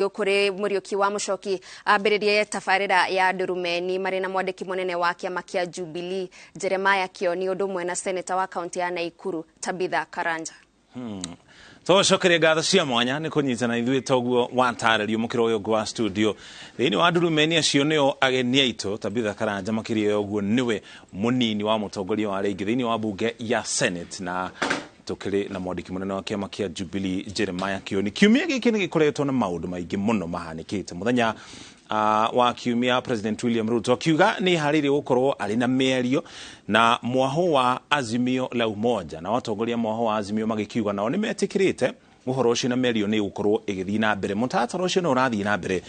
Kuri Muriuki wa Muchoki ambĩrĩrie tabarĩra ya Ndurumeni marĩ na mwandĩki mũnene wa kĩama kĩa Jubilee Jeremiah Kioni, ũndũ ũmwe na seneta wa kaunti ya Naikuru Tabitha Karanja. Tũcokerie ngatho cia mwanya nĩ kũnyitana ithuĩ toguo watarĩrio mũkĩra ũyũ ũngĩ wa studio thĩinĩ wa Ndurumeni. Acio nĩo ageni aitũ. Tabitha Karanja makĩria ya ũguo nĩwe mũnini wa mũtongoria wa rĩngĩ thĩinĩ wa bunge ya Senate, na tũkĩrĩ na mwandĩki mũnene wa kĩama kĩa Jubilee Jeremiah Kioni. Kiumia gĩkĩ nĩ gĩkoretwo na maũndũ maingĩ mũno mahanĩkĩte. Mũthenya wa kiumia, President William Ruto akiuga nĩ harĩirie gũkorwo arĩ na mĩario na mwaho wa Azimio la Umoja, na watongoria mwaho wa Azimio magĩkiuga nao nĩ metĩkĩrĩte ũhoro ũcio na mĩario nĩ gũkorwo ĩgĩthiĩ na mbere. Mũtaratara ũcio nĩ ũrathiĩ na mbere.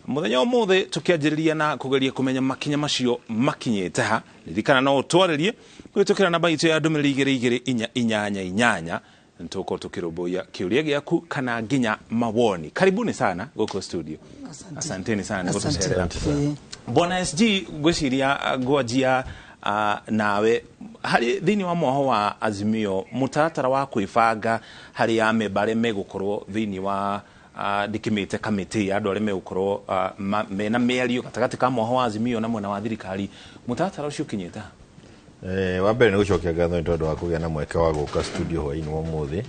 Mũthenya ũmũthĩ tũkĩanjĩrĩria na kũgeria kũmenya makinya macio makinyĩte ha. Ririkana no ũtwarĩrie kũhĩtũkĩra namba itũ ya ndũmĩrĩri 22488. Nĩtũgũkorwo tũkĩrũmbũiya kĩũria gĩaku kana nginya mawoni. Karibuni sana gũkũ studio. Asante. Asanteni sana nĩ Asante. gũtũcerera. Bwana SG, ngwĩciria ngwanjia nawe harĩ thĩinĩ wa mwaho wa Azimio, mũtaratara wa kwĩbanga harĩ amemba arĩa megũkorwo thĩinĩ wa ndĩkĩmĩte kamĩtĩ ya andũ arĩa megũkorwo mena mĩario gatagatĩ ka mwaho wa Azimio na mwena wa thirikari, mũtaratara ũcio ũkinyĩte ha? Wa mbere nĩ gũcokia ngatho nĩ tondũ wa kũgĩa na mweke wa gũka studio hwaĩ-inĩ wa ũmũthĩ,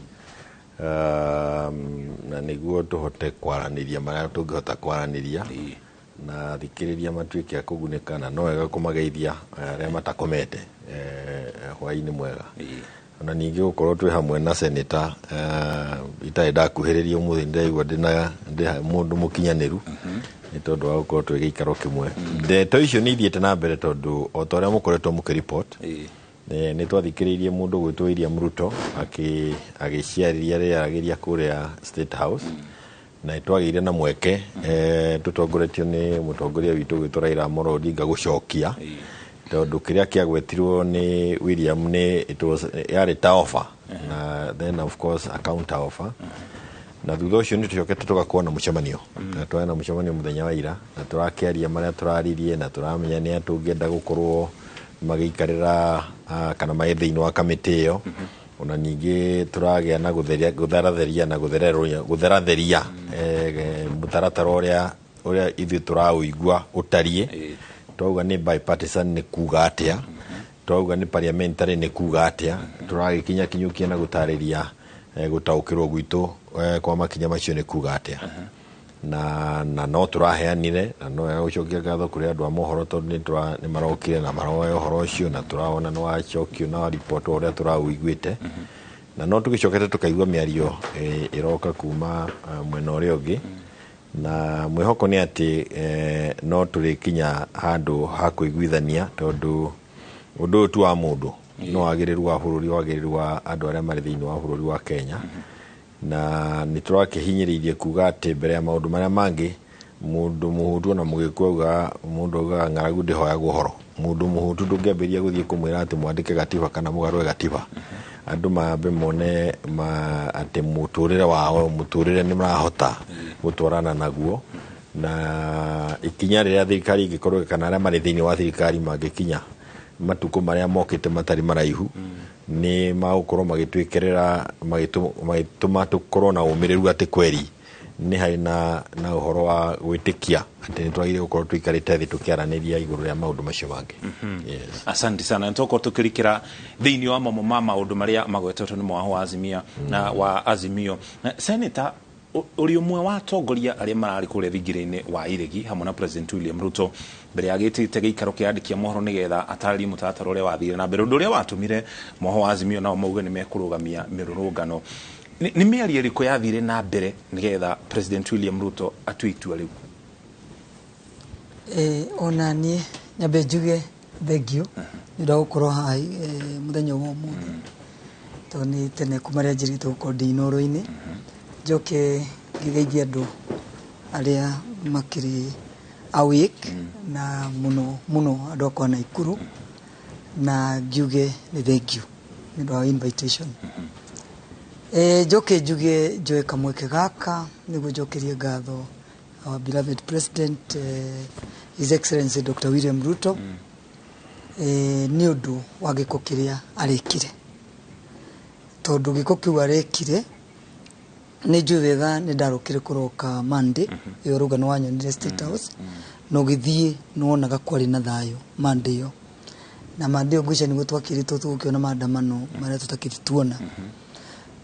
na nĩguo tũhote kwaranĩria marĩa tũngĩhota kwaranĩria na thikĩrĩria matuĩke a kũgunĩka, na no wega kũmageithia arĩa matakomete, hwaĩ-inĩ mwega. Ona ningĩ gũkorwo twĩ hamwe na seneta, itarĩ ndakuhĩrĩria ũmũthĩ, ndĩraigua ndĩna ndĩ mũndũ mũkinyanĩru nĩ tondũ wa gũkorwo twĩ gĩikaro kĩmwe. Ndeto icio nĩ ithiĩte na mbere tondũ o ta ũrĩa mũkoretwo mũkĩripot, nĩ twathikĩrĩirie mũndũ gwĩtwo William Ruto agĩciarĩria rĩrĩa aragĩria kũrĩa State House, na nĩ twagĩire na mweke tũtongoretio nĩ mũtongoria witũ gwĩtwo Raila Amolo Odinga gũcokia, tondũ kĩrĩa kĩagwetirwo nĩ William nĩ it was yarĩ ta offer na then of course a counter offer. Na thutha ũcio nĩ tũcokete tũgakorwo na mũcemanio, na twarĩ na mũcemanio mũthenya wa ira, na tũrakĩaria marĩa tũraririe na tũramenya nĩ a tũngĩenda gũkorwo magĩikarĩra kana marĩ thĩinĩ wa kamĩtĩ ĩyo. Ona ningĩ tũragĩa na gũtheria gũtheratheria na gũtheratheria mũtaratara ũrĩa ithuĩ tũraũigua ũtariĩ. Twauga nĩ bipartisan nĩ kuga atĩa? Twauga nĩ parliamentary nĩ kuga atĩa? Tũragĩkinya kinyũkia na gũtarĩria gũtaũkĩrwo gwitũ kwa makinya macio nĩ kuga atĩa. Na no tũraheanire, na no wega gũcokia ngatho kũrĩ andũ a mohoro tondũ nĩ marokire na maroya ũhoro ũcio, na tũraona nĩ wacokio na waribotwo ũrĩa tũraũiguĩte. Na no tũgĩcokete tũkaigua mĩario ĩroka kuma mwena ũrĩa ũngĩ, na mwĩhoko nĩ atĩ no tũrĩkinya handũ ha kũiguithania, tondũ ũndũ ũyũ ti wa mũndũ, no wagĩrĩru wa bũrũri, wagĩrĩru wa andũ arĩa marĩ thĩinĩ wa bũrũri wa Kenya. Na nĩ tũrakĩhinyĩrĩirie kuga atĩ mbere ya maũndũ marĩa mangĩ, mũndũ mũhũtu ona mũgĩkũ auga, mũndũ augaga ng'aragu ndĩhoyagwo ũhoro. Mũndũ mũhũtu ndũngĩambĩrĩria gũthiĩ kũmwĩra atĩ mwandĩke gatiba kana mũgarũre gatiba. Andũ mambe mone atĩ mũtũrĩre wao, mũtũrĩre nĩ marahota gũtwarana naguo, na ikinya rĩrĩa thirikari ĩngĩkorwo kana arĩa marĩ thĩinĩ wa thirikari mangĩkinya matukũ marĩa mokĩte matarĩ maraihu, nĩ magũkorwo magĩtwĩkĩrĩra magĩtũma tũkorwo na ũmĩrĩru atĩ kweri nĩ harĩ na ũhoro wa gwĩtĩkia atĩ nĩ twagĩrĩire gũkorwo tũikarĩte thĩ tũkĩaranĩria igũrũ rĩa maũndũ macio mangĩ. Yes. Asante sana. Nĩtũgũkorwo tũkĩrikĩra thĩinĩ wa mamwe ma maũndũ marĩa magwetetwo nĩ mwaho wa Azimia na wa Azimio. Na Senator, ũrĩ ũmwe wa atongoria arĩa mararĩ kũrĩa thingira-inĩ wa Iregi hamwe na President William Ruto mbere ya gĩtĩte gĩikaro kĩa andĩki a mohoro nĩgetha atarĩrie mũtaratara ũrĩa wathire na mbere, ũndũ ũrĩa watũmire mwaho wa Azimio nao mauge nĩ mekũrũgamia mĩrũrũngano. Nĩ mĩario ĩrĩkũ yathire na mbere nĩgetha President William Ruto atue itua rĩu? Ona niĩ nyambe njuge thengio nĩ ũndũ wa gũkorwo haha mũthenya wa ũmũthĩ, tondũ nĩ tene kuma rĩrĩa njĩrĩgĩte gũkorwo ndĩ Inooro-inĩ. Njoke ngĩgeithie andũ arĩa makĩrĩ awake, na mũno mũno andũ akwa Naikuru, na ngiuge nĩ thengio nĩ ũndũ wa invitation. Njoke njuge njoe kamweke gaka nĩguo njokerie ngatho our beloved president, His Excellency Dr. William Ruto, nĩ ũndũ wa gĩko kĩrĩa arekire, tondũ gĩko kĩu arekire Nĩ njũĩ wega nĩ ndarokire kũroka Monday ĩyo rũgano nĩ wanyonire State House na ũgĩthiĩ nĩ wonaga kwarĩ na thayũ Monday ĩyo, na Monday ĩyo ngwĩciria nĩguo twakĩrĩtwo tũgũkĩona maandamano marĩa tũtakĩrĩ tuona.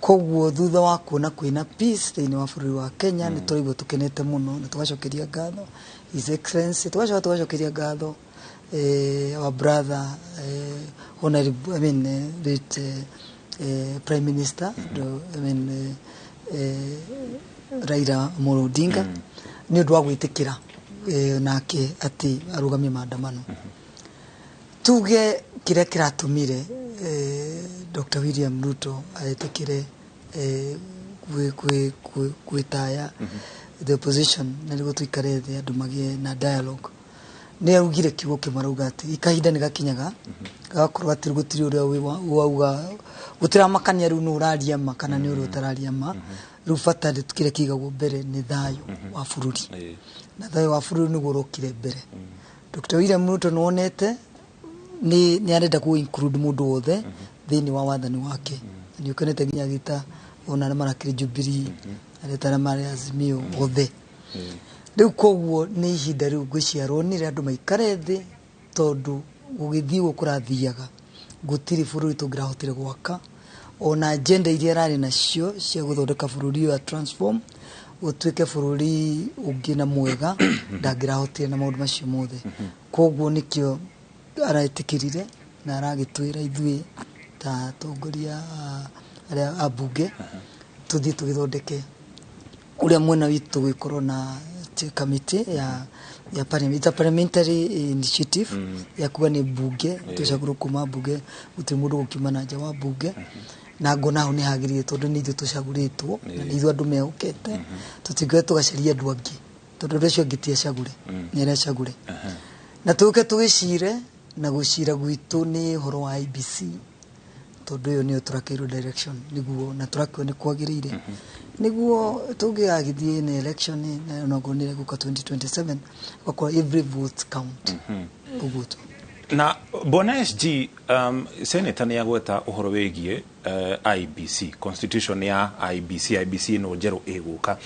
Koguo thutha wa kuona kwĩna peace thĩinĩ wa bũrũri wa Kenya, nĩ tũraigua tũkenete mũno na tũgacokeria ngatho His Excellency, tũgacoka tũgacokeria ngatho our brother, honorable, I mean, late Prime Minister, I mean, Raila Amolo Odinga, nĩ ũndũ wa gwĩtĩkĩra nake atĩ arũgamie maandamano. Tuge kĩrĩa kĩratũmire Dr. William Ruto etĩkĩre gwĩtaya the opposition na nĩguo tũikare thĩ andũ magĩe na dialogue, nĩ augire kiugo kĩmwe, arauga atĩ kahinda nĩ gakinyaga gagakorwo atĩ gũtirĩ ũrĩa wauga gũtiramakania rĩu nĩ ũraria ma kana nĩ ũrĩa ũtararia ma. Rĩu bata kĩrĩa kĩigagwo mbere nĩ thayũ wa bũrũri, na thayũ wa bũrũri nĩguo ũrokire mbere. Dr. William Ruto nĩwonete nĩ arenda kũ include mũndũ wothe thĩinĩ wa wathani wake. Nĩ ũkenete nginya agĩta ona arĩa marakĩrĩ Jubilee, areta arĩa marĩ Azimio othe. Rĩu koguo nĩ ihinda rĩu ngwĩciria ronire andũ maikare thĩ, tondũ gũgĩthiĩ ũguo kũrathiaga gũtirĩ bũrũri tũngĩrahotire gwaka, ona agenda iria ararĩ nacio cia gũthondeka bũrũri ũyũ transform ũtuĩke bũrũri ũngĩ na mwega, ndangĩrahotire na maũndũ macio mothe. Koguo nĩkĩo aretĩkĩrire na aragĩtwĩra ithuĩ ta atongoria arĩa a mbunge tũthiĩ tũgĩthondeke ũrĩa mwena witũ tũgĩkorwo na committee ya parliament. It's a parliamentary initiative ya kuga nĩ mbunge tũcagũrwo kuma mbunge, gũtirĩ mũndũ gũkiuma na nja wa mbunge. Na ngona hau nĩ hagĩrĩire, tondũ nĩ ithuĩ tũcagũrĩtwo na nĩ ithuĩ andũ mehokete, tũtingĩoya tũgacaria andũ angĩ, tondũ andũ acio angĩ ti acagũre, nĩ arĩa acagũre. Na tũke tũgĩcire na gũcira gwitũ nĩ ũhoro wa IEBC, tondũ ĩyo nĩyo tũrakeirwo direction nĩguo na tũrakĩona nĩ kwagĩrĩire nĩguo tũngĩgagĩthiĩ na election na onakorwo nĩ ĩgũka 2027, gũgakorwo every vote count ũguo tu. Na bwana SG, senator nĩ agweta ũhoro wĩgiĩ IEBC, constitution ya IEBC, IEBC ĩno njerũ ĩgũka.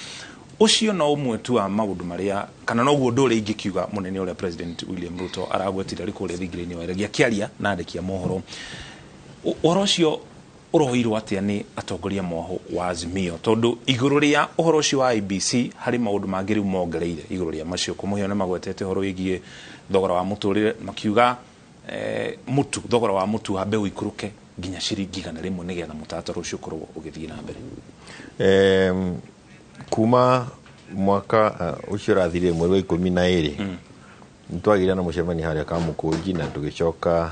Ũcio no ũmwe tu wa maũndũ marĩa, kana noguo ũndũ ũrĩa ingĩkiuga mũnene ũrĩa President William Ruto aragwetire arĩ kũrĩa thingira-inĩ wa Iregi akĩaria na andĩki a mohoro. Ũhoro ũcio ũroirwo atĩa nĩ atongoria mwaho wa Azimio? Tondũ igũrũ rĩa ũhoro ũcio wa IEBC harĩ maũndũ mangĩ rĩu mongereire igũrũ rĩa macio. Kũmũhio nĩ magwetete ũhoro wĩgiĩ thogora wa mũtũrĩre, makiuga mũtu, thogora wa mũtu wambe ũikũrũke nginya ciringi 100 nĩgetha mũtaratara ũcio ũkorwo ũgĩthiĩ na mbere. Kuma mwaka ũcio ũrathirire mweri wa 12 nĩ twagĩire na mũcemanio harĩa Kamũkũnji, na tũgĩcoka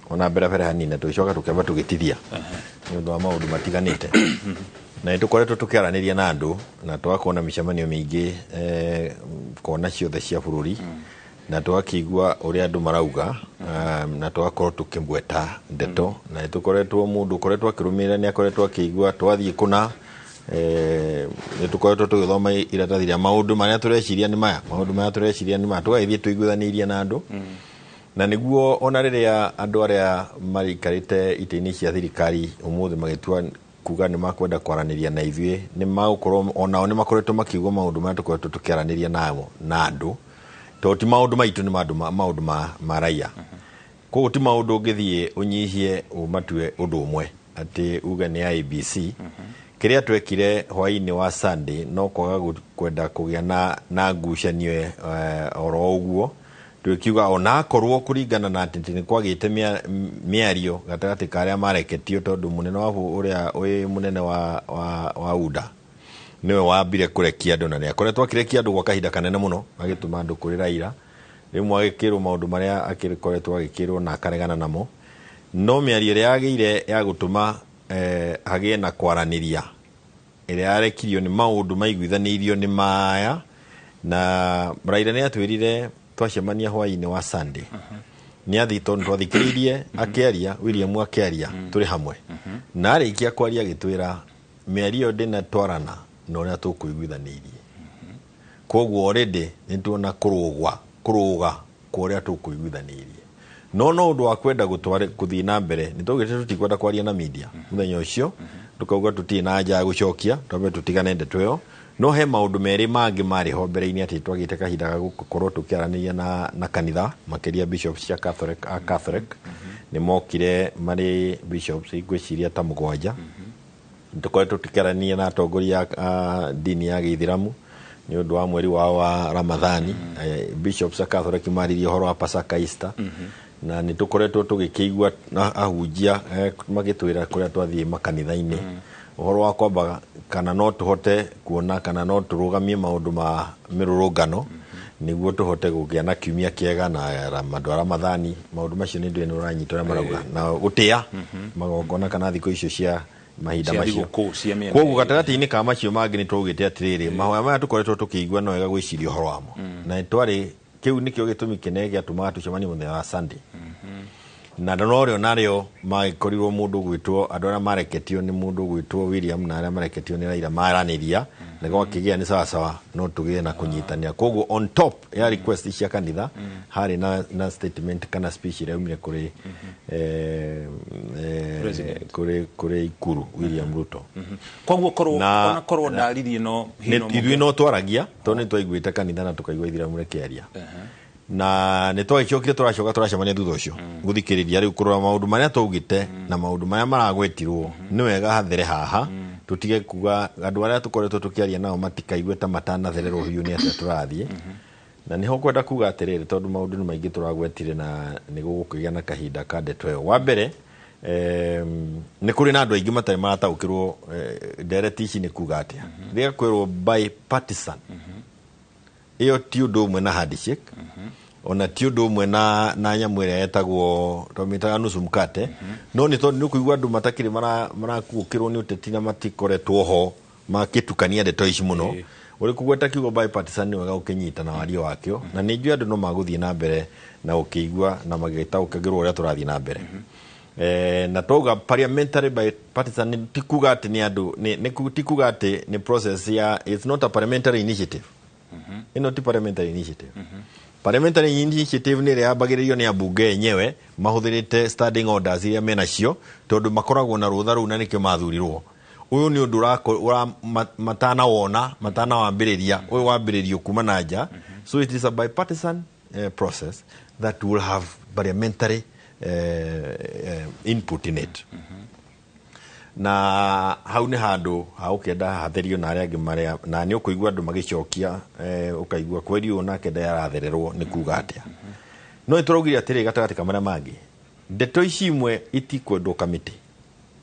ona mbere mbere hanini, na tũgĩcoka tũkĩamba tũgĩtithia nĩ ũndũ wa maũndũ matiganĩte. Na nĩ tũkoretwo tũkĩaranĩria na andũ na tũgakorwo na mĩcemanio mĩingĩ kona ciothe cia bũrũri, na tũgakĩigua ũrĩa andũ marauga, na tũgakorwo tũkĩgweta ndeto. Na nĩ tũkoretwo, mũndũ ũkoretwo akĩrũmĩrĩra nĩ akoretwo akĩigua twathiĩ kũna, nĩ tũkoretwo tũgĩthoma iratathi rĩa maũndũ marĩa tũreciria nĩ maya, maũndũ marĩa tũreciria nĩ maya, tũgagĩthiĩ tũiguithanĩirie na andũ. Na nĩguo ona rĩrĩa andũ arĩa maraikarĩte itĩ-inĩ cia thirikari ũmũthĩ magĩtua kuga nĩ makwenda kwaranĩria na ithuĩ, nĩ magũkorwo onao nĩ makoretwo makĩigua maũndũ marĩa tũkoretwo tũkĩaranĩria nao na andũ, tondũ ti maũndũ maitũ, nĩ maũndũ ma raia. Koguo ti maũndũ ũngĩthiĩ ũnyihie ũmatue ũndũ ũmwe atĩ uge nĩ IEBC. Kĩrĩa twekire hwaĩ-inĩ wa Sunday no kwaga kwenda kũgĩa na ngucanio oro ũguo, twĩkiuga onakorwo kũringana na atĩ nĩ kwagĩte mĩario gatagatĩ ka arĩa mareketio, tondũ mũnene wa ũrĩa wĩ mũnene wa UDA nĩwe wambire kũrekia andũ, na nĩ akoretwo akĩrekia andũ gwa kahinda kanene mũno, agĩtũma andũ kũrĩ Raila, rĩmwe agĩkĩrwo maũndũ marĩa agĩkoretwo agĩkĩrwo na akaregana namo. No mĩario ĩrĩa yagĩire ya gũtũma hagĩe na kwaranĩria ĩrĩa yarekirio nĩ maũndũ maiguithanĩirio nĩ maya, na Raila nĩ atwĩrire twacemania hwaĩ-inĩ wa Sunday nĩ athi, tondũ twathikĩrĩirie akĩaria, William akĩaria tũrĩ hamwe, na arĩkia kwaria agĩtwĩra mĩario ĩyo ndĩnatwarana na ũrĩa tũkũiguithanĩirie. Koguo already nĩ tuona kũrũga kwa ũrĩa tũkũiguithanĩirie. No ũndũ wa kwenda gũthiĩ na mbere, nĩ twaugĩte tũtikwenda kwaria na media mũthenya ũcio, tũkauga tũtirĩ na anja ya gũcokia, twambe tũtigane ndeto ĩyo. No he maũndũ merĩ mangĩ marĩ ho mbere-inĩ, atĩ twagĩte kahinda ga gũkorwo tũkĩaranĩria na kanitha, makĩria bishops cia Catholic, a Catholic nĩ mokire marĩ bishops ngwĩciria ta 7. Tũkoretwo tũkĩarania na atongoria a ndini ya gĩithĩramu nĩ ũndũ wa mweri wao wa Ramadhani. Bishops a Catholic maririe ũhoro wa Pasaka, Easter, na nĩ tũkoretwo tũgĩkĩigua na ahunjia magĩtwĩra kũrĩa twathiĩ makanitha-inĩ ũhoro wa kwamba kana no tũhote kuona kana no tũrũgamie maũndũ ma mĩrũrũngano nĩguo tũhote kũgĩa na kiumia kĩega na andũ a Ramadhani. Maũndũ macio nĩ ndũĩ nĩ ũranyita ũrĩa marauga na gũtĩa magongona kana thikũ icio cia mahinda cia macio. Thigũkũ cia mĩena Koguo ĩrĩ. Gatagatĩ-inĩ ka macio mangĩ nĩ twaugĩte atĩrĩrĩ, mahoya maya tũkoretwo tũkĩigua no wega gwĩciria ũhoro wamo, na twarĩ kĩu nĩkĩo gĩtũmi kĩnene gĩatũmaga tũcemanie mũthenya wa Sunday, na norĩo narĩo magĩkorirwo mũndũ gwĩtwo andũ arĩa mareketio nĩ mũndũ gwĩtwo William na arĩa mareketio nĩ Raila maranĩria na gwakĩgĩa nĩ sawasawa, no tũgĩe na kũnyitanĩra. Koguo on top ya request cia kanitha harĩ na statement kana speech ĩrĩa yaumire kũrĩ President. kũrĩ Ikuru William Ruto. Koguo korwo ona korwo ndaririe no hino Ithuĩ no twaragia tondũ nĩ twaiguĩte kanitha na tũkaigua ithiramu rĩkĩaria, na nĩ twagĩcokire tũracoka tũracemania thutha ũcio gũthikĩrĩria rĩu kũrora maũndũ marĩa twaugĩte na maũndũ marĩa maragwetirwo. Nĩ wega hathere haha, tũtige kuga andũ arĩa tũkoretwo tũkĩaria nao matikaigue ta matanathererwo biũ nĩ atĩa tũrathiĩ. Na nĩho kwenda kuga atĩrĩrĩ, tondũ maũndũ nĩ maingĩ tũragwetire na nĩ gũgũkĩgĩa na kahinda ka ndeto ĩyo. Wa mbere, nĩ kũrĩ na andũ aingĩ matarĩ marataũkĩrwo ndereti ici nĩ kuga atĩa. Rĩrĩa kwĩrwo bipartisan, ĩyo ti ũndũ ũmwe na handshake, ona ti ũndũ ũmwe na nyamũ ĩrĩa yetagwo twamĩtaga nusu mkate. No nĩ tondũ nĩ ũkũigua andũ matakĩrĩ marakuũkĩrwo nĩ ũteti na matikoretwo ho makĩtukania ndeto ici mũno. Ũrĩ kũgweta kiugo bipartisan, nĩ wega ũkĩnyita na wario wakĩo, na nĩ njũĩ andũ no magũthiĩ na mbere na ũkĩigua na magĩtaũkagĩrwo ũrĩa tũrathiĩ na mbere. Na twauga parliamentary bipartisan ti kuga atĩ nĩ andũ ti kuga atĩ nĩ process ya, it's not a parliamentary initiative. Ĩno ti parliamentary initiative. Parliamentary initiative nĩ ĩrĩa yambagĩrĩrio nĩ ambunge enyewe mahũthĩrĩte standing orders iria menacio, tondũ makoragwo na rũtha rũu na nĩkĩo mathurirwo. Ũyũ nĩ ũndũ matanawona matanawambĩrĩria, ũyũ wambĩrĩrio kuma na nja. So it is a bipartisan process that will have parliamentary input in it. Na hau nĩ handũ ha ũkĩenda hatherio na arĩa angĩ marĩa, na nĩ ũkũigua andũ magĩcokia, ũkaigua kweri ũyũ nake ndayarathererwo nĩ kuga atĩa. No nĩ tũraugire atĩrĩ, gatagatĩ ka marĩa mangĩ, ndeto ici imwe itikwendwo kamĩtĩ.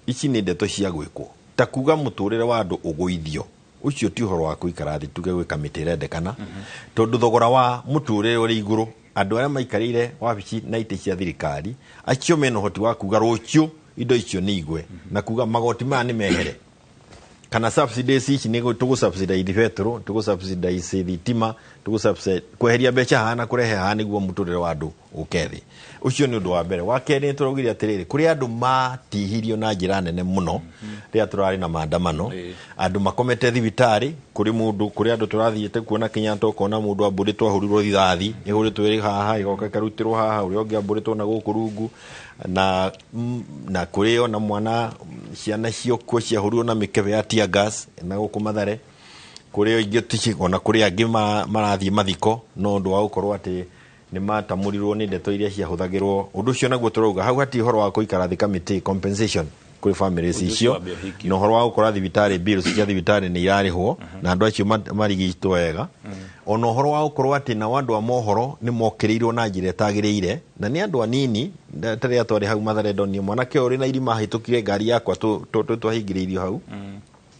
Ici nĩ ndeto cia gwĩkwo, ta kuga mũtũrĩre wa andũ ũgũithio, ũcio ti ũhoro wa kũikara thĩ tuge gwĩ kamĩtĩ ĩrendekana, tondũ thogora wa mũtũrĩre ũrĩ igũrũ. Andũ arĩa maikarĩire wabici na itĩ cia thirikari acio mena ũhoti wa kuga rũciũ indo icio nĩ igwe, na kuga magoti maya nĩ mehere, kana subsidies ici nĩ tũgũ subsidize betũrũ, tũgũ subsidize thitima, tũgũ subsidize kweheria mbeca haha na kũrehe haha nĩguo mũtũrĩre wa andũ ũke thĩ. Ũcio nĩ ũndũ wa mbere. Wa kerĩ, nĩ tũraugire atĩrĩrĩ, kũrĩ andũ matihirio na njĩra nene mũno rĩrĩa tũrarĩ na maandamano, andũ makomete thibitarĩ. Kũrĩ mũndũ, kũrĩ andũ tũrathiĩte kuona Kenyatta, ũkona mũndũ ambũrĩtwo, ahũrirwo rithathi ĩhũrĩtwo ĩrĩ haha ĩgoka ĩkarutĩrwo haha, ũrĩa ũngĩ ambũrĩtwo na gũkũ rungu, na kũrĩ ona mwana ciana ciokuo ciahũrirwo na mĩkebe ya tear gas na gũkũ Mathare. Kũrĩ ingĩ ona kũrĩ angĩ marathiĩ mathiko no ũndũ wa gũkorwo atĩ nĩ matamũrirwo nĩ ndeto iria ciahũthagĩrwo. Ũndũ ũcio naguo tũrauga hau hatirĩ ũhoro wa gũikara thĩ kamĩtĩ, compensation kũrĩ families Ũndũ ũcio icio wambe ũhingio. Na ũhoro wa gũkora thibitarĩ, bills cia thibitarĩ nĩ irarĩhwo na andũ acio marigitwo wega, ona ũhoro wa gũkorwo atĩ nao andũ a mohoro nĩ mokĩrĩirwo na njĩra ĩtagĩrĩire, na nĩ andũ anini ta rĩrĩa twarĩ hau Mathare, ndonire mwanake ũyũ ũrĩ na irima ahĩtũkire ngari yakwa twahingĩrĩirio hau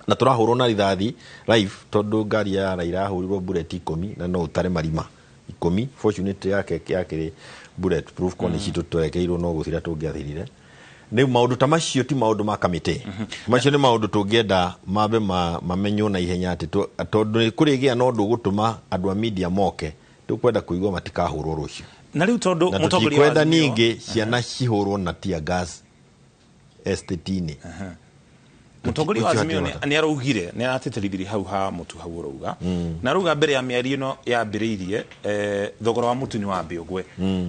na tũrahũrwo na rithathi live, tondũ ngari ya Raila yahũrirwo bullet 10 na no ũtare marima 10. Fortunately yake yakĩrĩ bullet proof, koni citũ twerekeirwo no gũthira tũngĩathirire. Rĩu maũndũ ta macio ti maũndũ ma kamĩtĩ, macio nĩ maũndũ tũngĩenda mambe mamenywo na ihenya, atĩ tondũ nĩ kũrĩgĩa na ũndũ ũgũtũma andũ a media moke, tũkwenda kũigua matikahũrwo rũciũ. Na rĩu tondũ Na mũtongoria wa tũtikwenda Azimio ningĩ ciana cihũrwo na tear gas estate-inĩ. Mũtongoria wa Ũcio Azimio hatirĩ bata. nĩ araugire, nĩ aratĩtĩrithirie hau ha mũtu hau ũrauga, na arauga mbere ya mĩario ĩno yambĩrĩirie, thogora wa mũtu nĩ wambe ũgwe,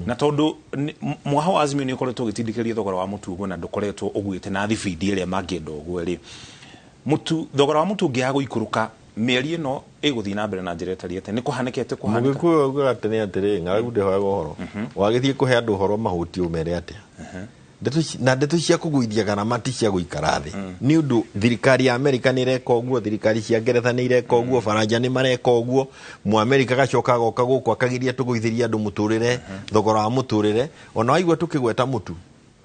na tondũ mwaho wa Azimio nĩ ũkoretwo ũgĩtindĩkĩrĩria thogora wa mũtu ũgwe na ndũkoretwo ũgwĩte na thibindi ĩrĩa mangĩenda ũgwe rĩ, mũtu, thogora wa mũtu ũngĩaga gũikũrũka, mĩario ĩno ĩgũthiĩ na mbere na njĩra ĩtarĩ atĩa? Nĩ kũhanĩkĩte kũhanĩka. Mũgĩkũyũ augaga atĩ nĩ atĩrĩ, ng'aragu ndĩhoyaga ũhoro. Wagĩthiĩ kũhe andũ ũhoro mahũtiĩ, ũmere atĩa? Ndeto na ndeto cia kũgũithia garama ti cia gũikara thĩ, nĩ ũndũ thirikari ya Amerika nĩ ĩreka ũguo, thirikari cia Ngeretha nĩ ireka ũguo, Baranja nĩ mareka ũguo. Mũamerika gacoka agoka gũkũ akagiria tũgũithĩrie andũ mũtũrĩre, thogora wa mũtũrĩre. Ona waigua tũkĩgweta mũtu,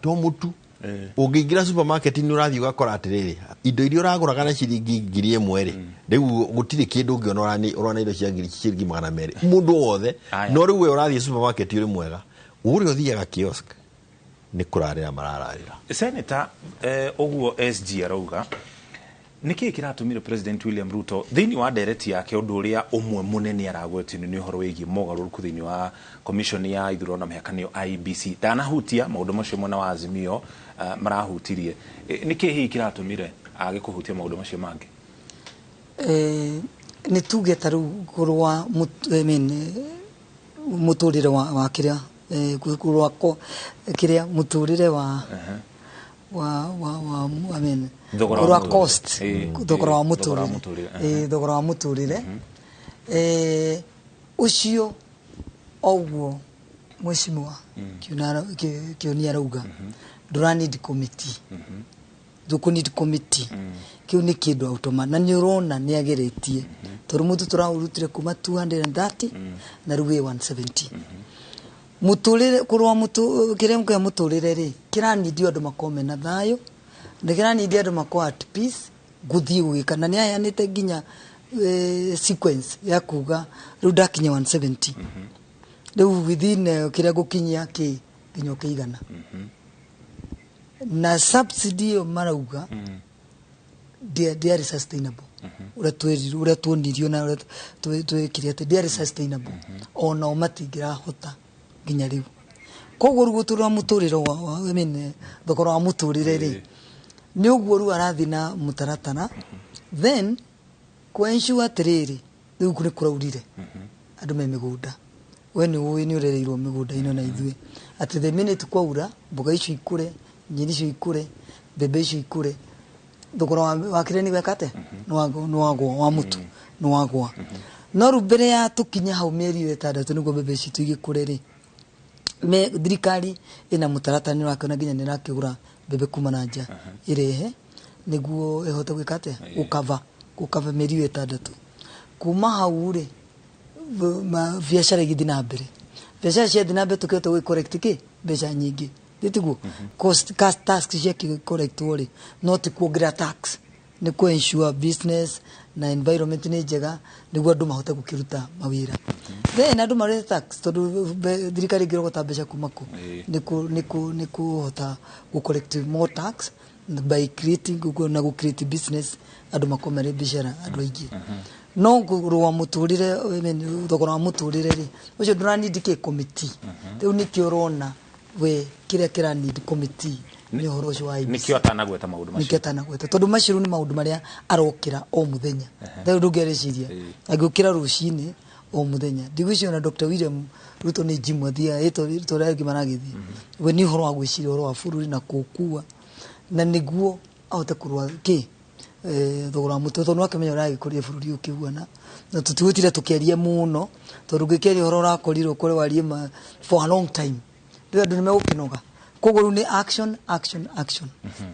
to mũtu, ũngĩingĩra supermarket nĩ ũrathiĩ ũgakora atĩrĩrĩ, indo iria ũragũraga na ciringi 1000 rĩ, rĩu gũtirĩ kĩndũ ũngĩona. Ũrona indo cia ciringi 200 mũndũ wothe. Aya. No rĩu we ũrathiĩ supermarket ũrĩ mwega, ũrĩa ũthiaga kiosk nĩ kũrarĩra marararĩra. Senator, ũguo SG arauga, nĩ kĩĩ kĩratũmire President William Ruto thĩinĩ wa ndereti yake, ũndũ ũrĩa ũmwe mũnene aragwetio nĩ ũhoro wĩgiĩ mogarũrũku thĩinĩ wa commission ya ithurano na mĩhaka, nĩyo IEBC, ndanahutia maũndũ macio mwena wa Azimio marahutirie. Nĩ kĩĩ hihi kĩratũmire age kũhutia maũndũ macio mangĩ? Nĩ tuge ta rĩu kũrũa I mean, mũtũrĩre wa kĩrĩa, kũrũa kĩrĩa mũtũrĩre wa I mean, Thogora wa kũrũa mũtũrĩre. Cost, thogora wa thogora wa mũtũrĩre. Mũtũrĩre, Thogora wa mũtũrĩre, ũcio oguo mheshimiwa Kĩoni arauga ndũra need committee, ndũkũ need committee. Kĩu nĩ kĩndũ automa na nĩ ũrona nĩ ageretie, tondũ mũtu tũraũrutire kuma 230 na rĩu wĩ 170. Mũtũrĩre, kũrũa mũtũ kĩrĩa kĩa mũtũrĩre rĩ, kĩranindio andũ makorwo mena thayũ, nĩ kĩranindia andũ makorwo at peace gũthiĩ gwĩka, na nĩ aheanĩte nginya sequence ya kuga rĩu ndakinya 170, rĩu within kĩrĩa ngũkinyia kĩ nginya ũkĩigana na subsidy ĩyo marauga ndĩarĩ sustainable, ũrĩa twerirwo, ũrĩa tuonirio na ũrĩa twĩkire atĩ ndĩarĩ sustainable, onao matingĩrahota nginya rĩu. Koguo rĩu gũtũra mũtũrĩre I mean, thogora wa mũtũrĩre rĩ, nĩ ũguo rĩu arathiĩ na mũtaratara, then kũ ensure atĩrĩrĩ, rĩu nĩ kũraurire, andũ me mĩgũnda. We nĩ ũĩ nĩ ũrereirwo mĩgũnda-inĩ na ithuĩ atĩ the minute kwaura, mboga icio ikũre, nyeni icio ikũre, mbembe icio ikũre, thogora wa kĩrĩa nĩ weka atĩa, nĩ wagwa, wa mũtu nĩ wagwa. No rĩu mbere ya tũkinye hau mĩeri ĩyo 6 nĩguo mbembe ici igĩkũre rĩ, me thirikari ĩna mũtaratara, nĩ ũrakĩona nginya nĩ ĩrakĩgũra mbembe kuma na nja ĩrehe nĩguo ĩhote gwĩka atĩa, gũkava mĩeri ĩyo 6. Kuma hau rĩ, biacara igĩthiĩ na mbere, biacara ciathiĩ na mbere, tũkĩhota gwĩ collect kĩ mbeca nyingĩ, tiguo cost tax ciakĩ collectwo rĩ, no ti kuongerera tax, nĩ kũ ensure business na environment nĩ njega nĩguo andũ mahote gũkĩruta mawĩra. Then andũ marĩ tax, tondũ thirikari ĩngĩrogota mbeca kuma kũ? Nĩ kũhota gũ collect more tax by creating na gũ create business, andũ makorwo marĩ biacara andũ aingĩ. No kũrũa mũtũrĩre, I mean, thogora wa mũtũrĩre rĩ, ũcio ndũranindi kĩ committee. Rĩu nĩkĩo ũrona we kĩrĩa kĩranindi committee nĩ ũhoro ũcio wa IEBC. Nĩkĩo atanagweta maũndũ macio. Nĩkĩo atanagweta, tondũ macio rĩu nĩ maũndũ marĩa arokĩra o mũthenya. Rĩu ndũngĩarĩciria angĩũkĩra rũcinĩ o mũthenya, ndigwĩciria ona Dr. William Ruto nĩ gym athiaga ĩto ũrĩa angĩ maragĩthiĩ. We nĩ ũhoro wa gwĩciria ũhoro wa bũrũri na kũũkua na nĩguo ahote kũrũa kĩ thogora wa mũtũrĩre, tondũ nĩwakĩmenya ũrĩa agĩkũria bũrũri ũkĩhuana, na tũtigũtinda tũkĩaria mũno, tondũ ũngĩkĩaria ũhoro ũrakorirwo kũrĩ warie ma for a long time, rĩu andũ nĩmegũkĩnoga. Koguo rĩu nĩ action, action, action.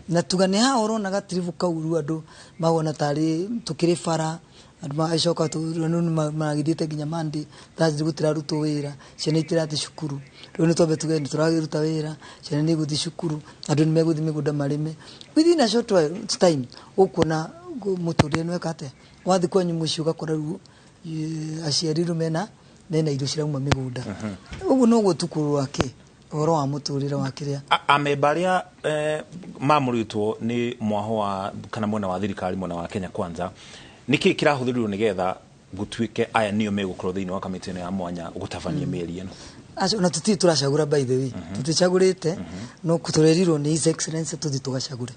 Na tuga nĩ haha ũrona gatiribu kau, rĩu andũ magona tarĩ tũkĩrĩ bara, andũ magacoka rĩu nĩ maragĩthiĩte nginya Monday, Thursday gũtirarutwo wĩra, ciana itirathiĩ cukuru. Rĩu nĩ twambe tuge nĩ tũrakĩruta wĩra, ciana nĩ igũthiĩ cukuru, andũ nĩ megũthiĩ mĩgũnda marĩme. Within a short time ũkuona mũtũrĩre nĩ weka atĩa, wathiĩ kwanyu mũciĩ ũgakora rĩu aciari rĩu mena irio cirauma mĩgũnda. Ũguo noguo tu kũrũa kĩ ũhoro wa mũtũrĩre wa kĩrĩa. Amemba arĩa mamũrĩtwo nĩ mwaho wa kana mwena wa thirikari, mwena wa Kenya Kwanza, nĩkĩ kĩrahũthĩrirwo nĩgetha gũtuĩke aya nĩo megũkorwo thĩinĩ wa kamĩtĩ ĩno ya mwanya gũtabania mĩeri ĩno? Acio ona tũtirĩ tũracagũra, by the way, tũticagũrĩte, no tũrerirwo nĩ His Excellency tũthiĩ tũgacagũre.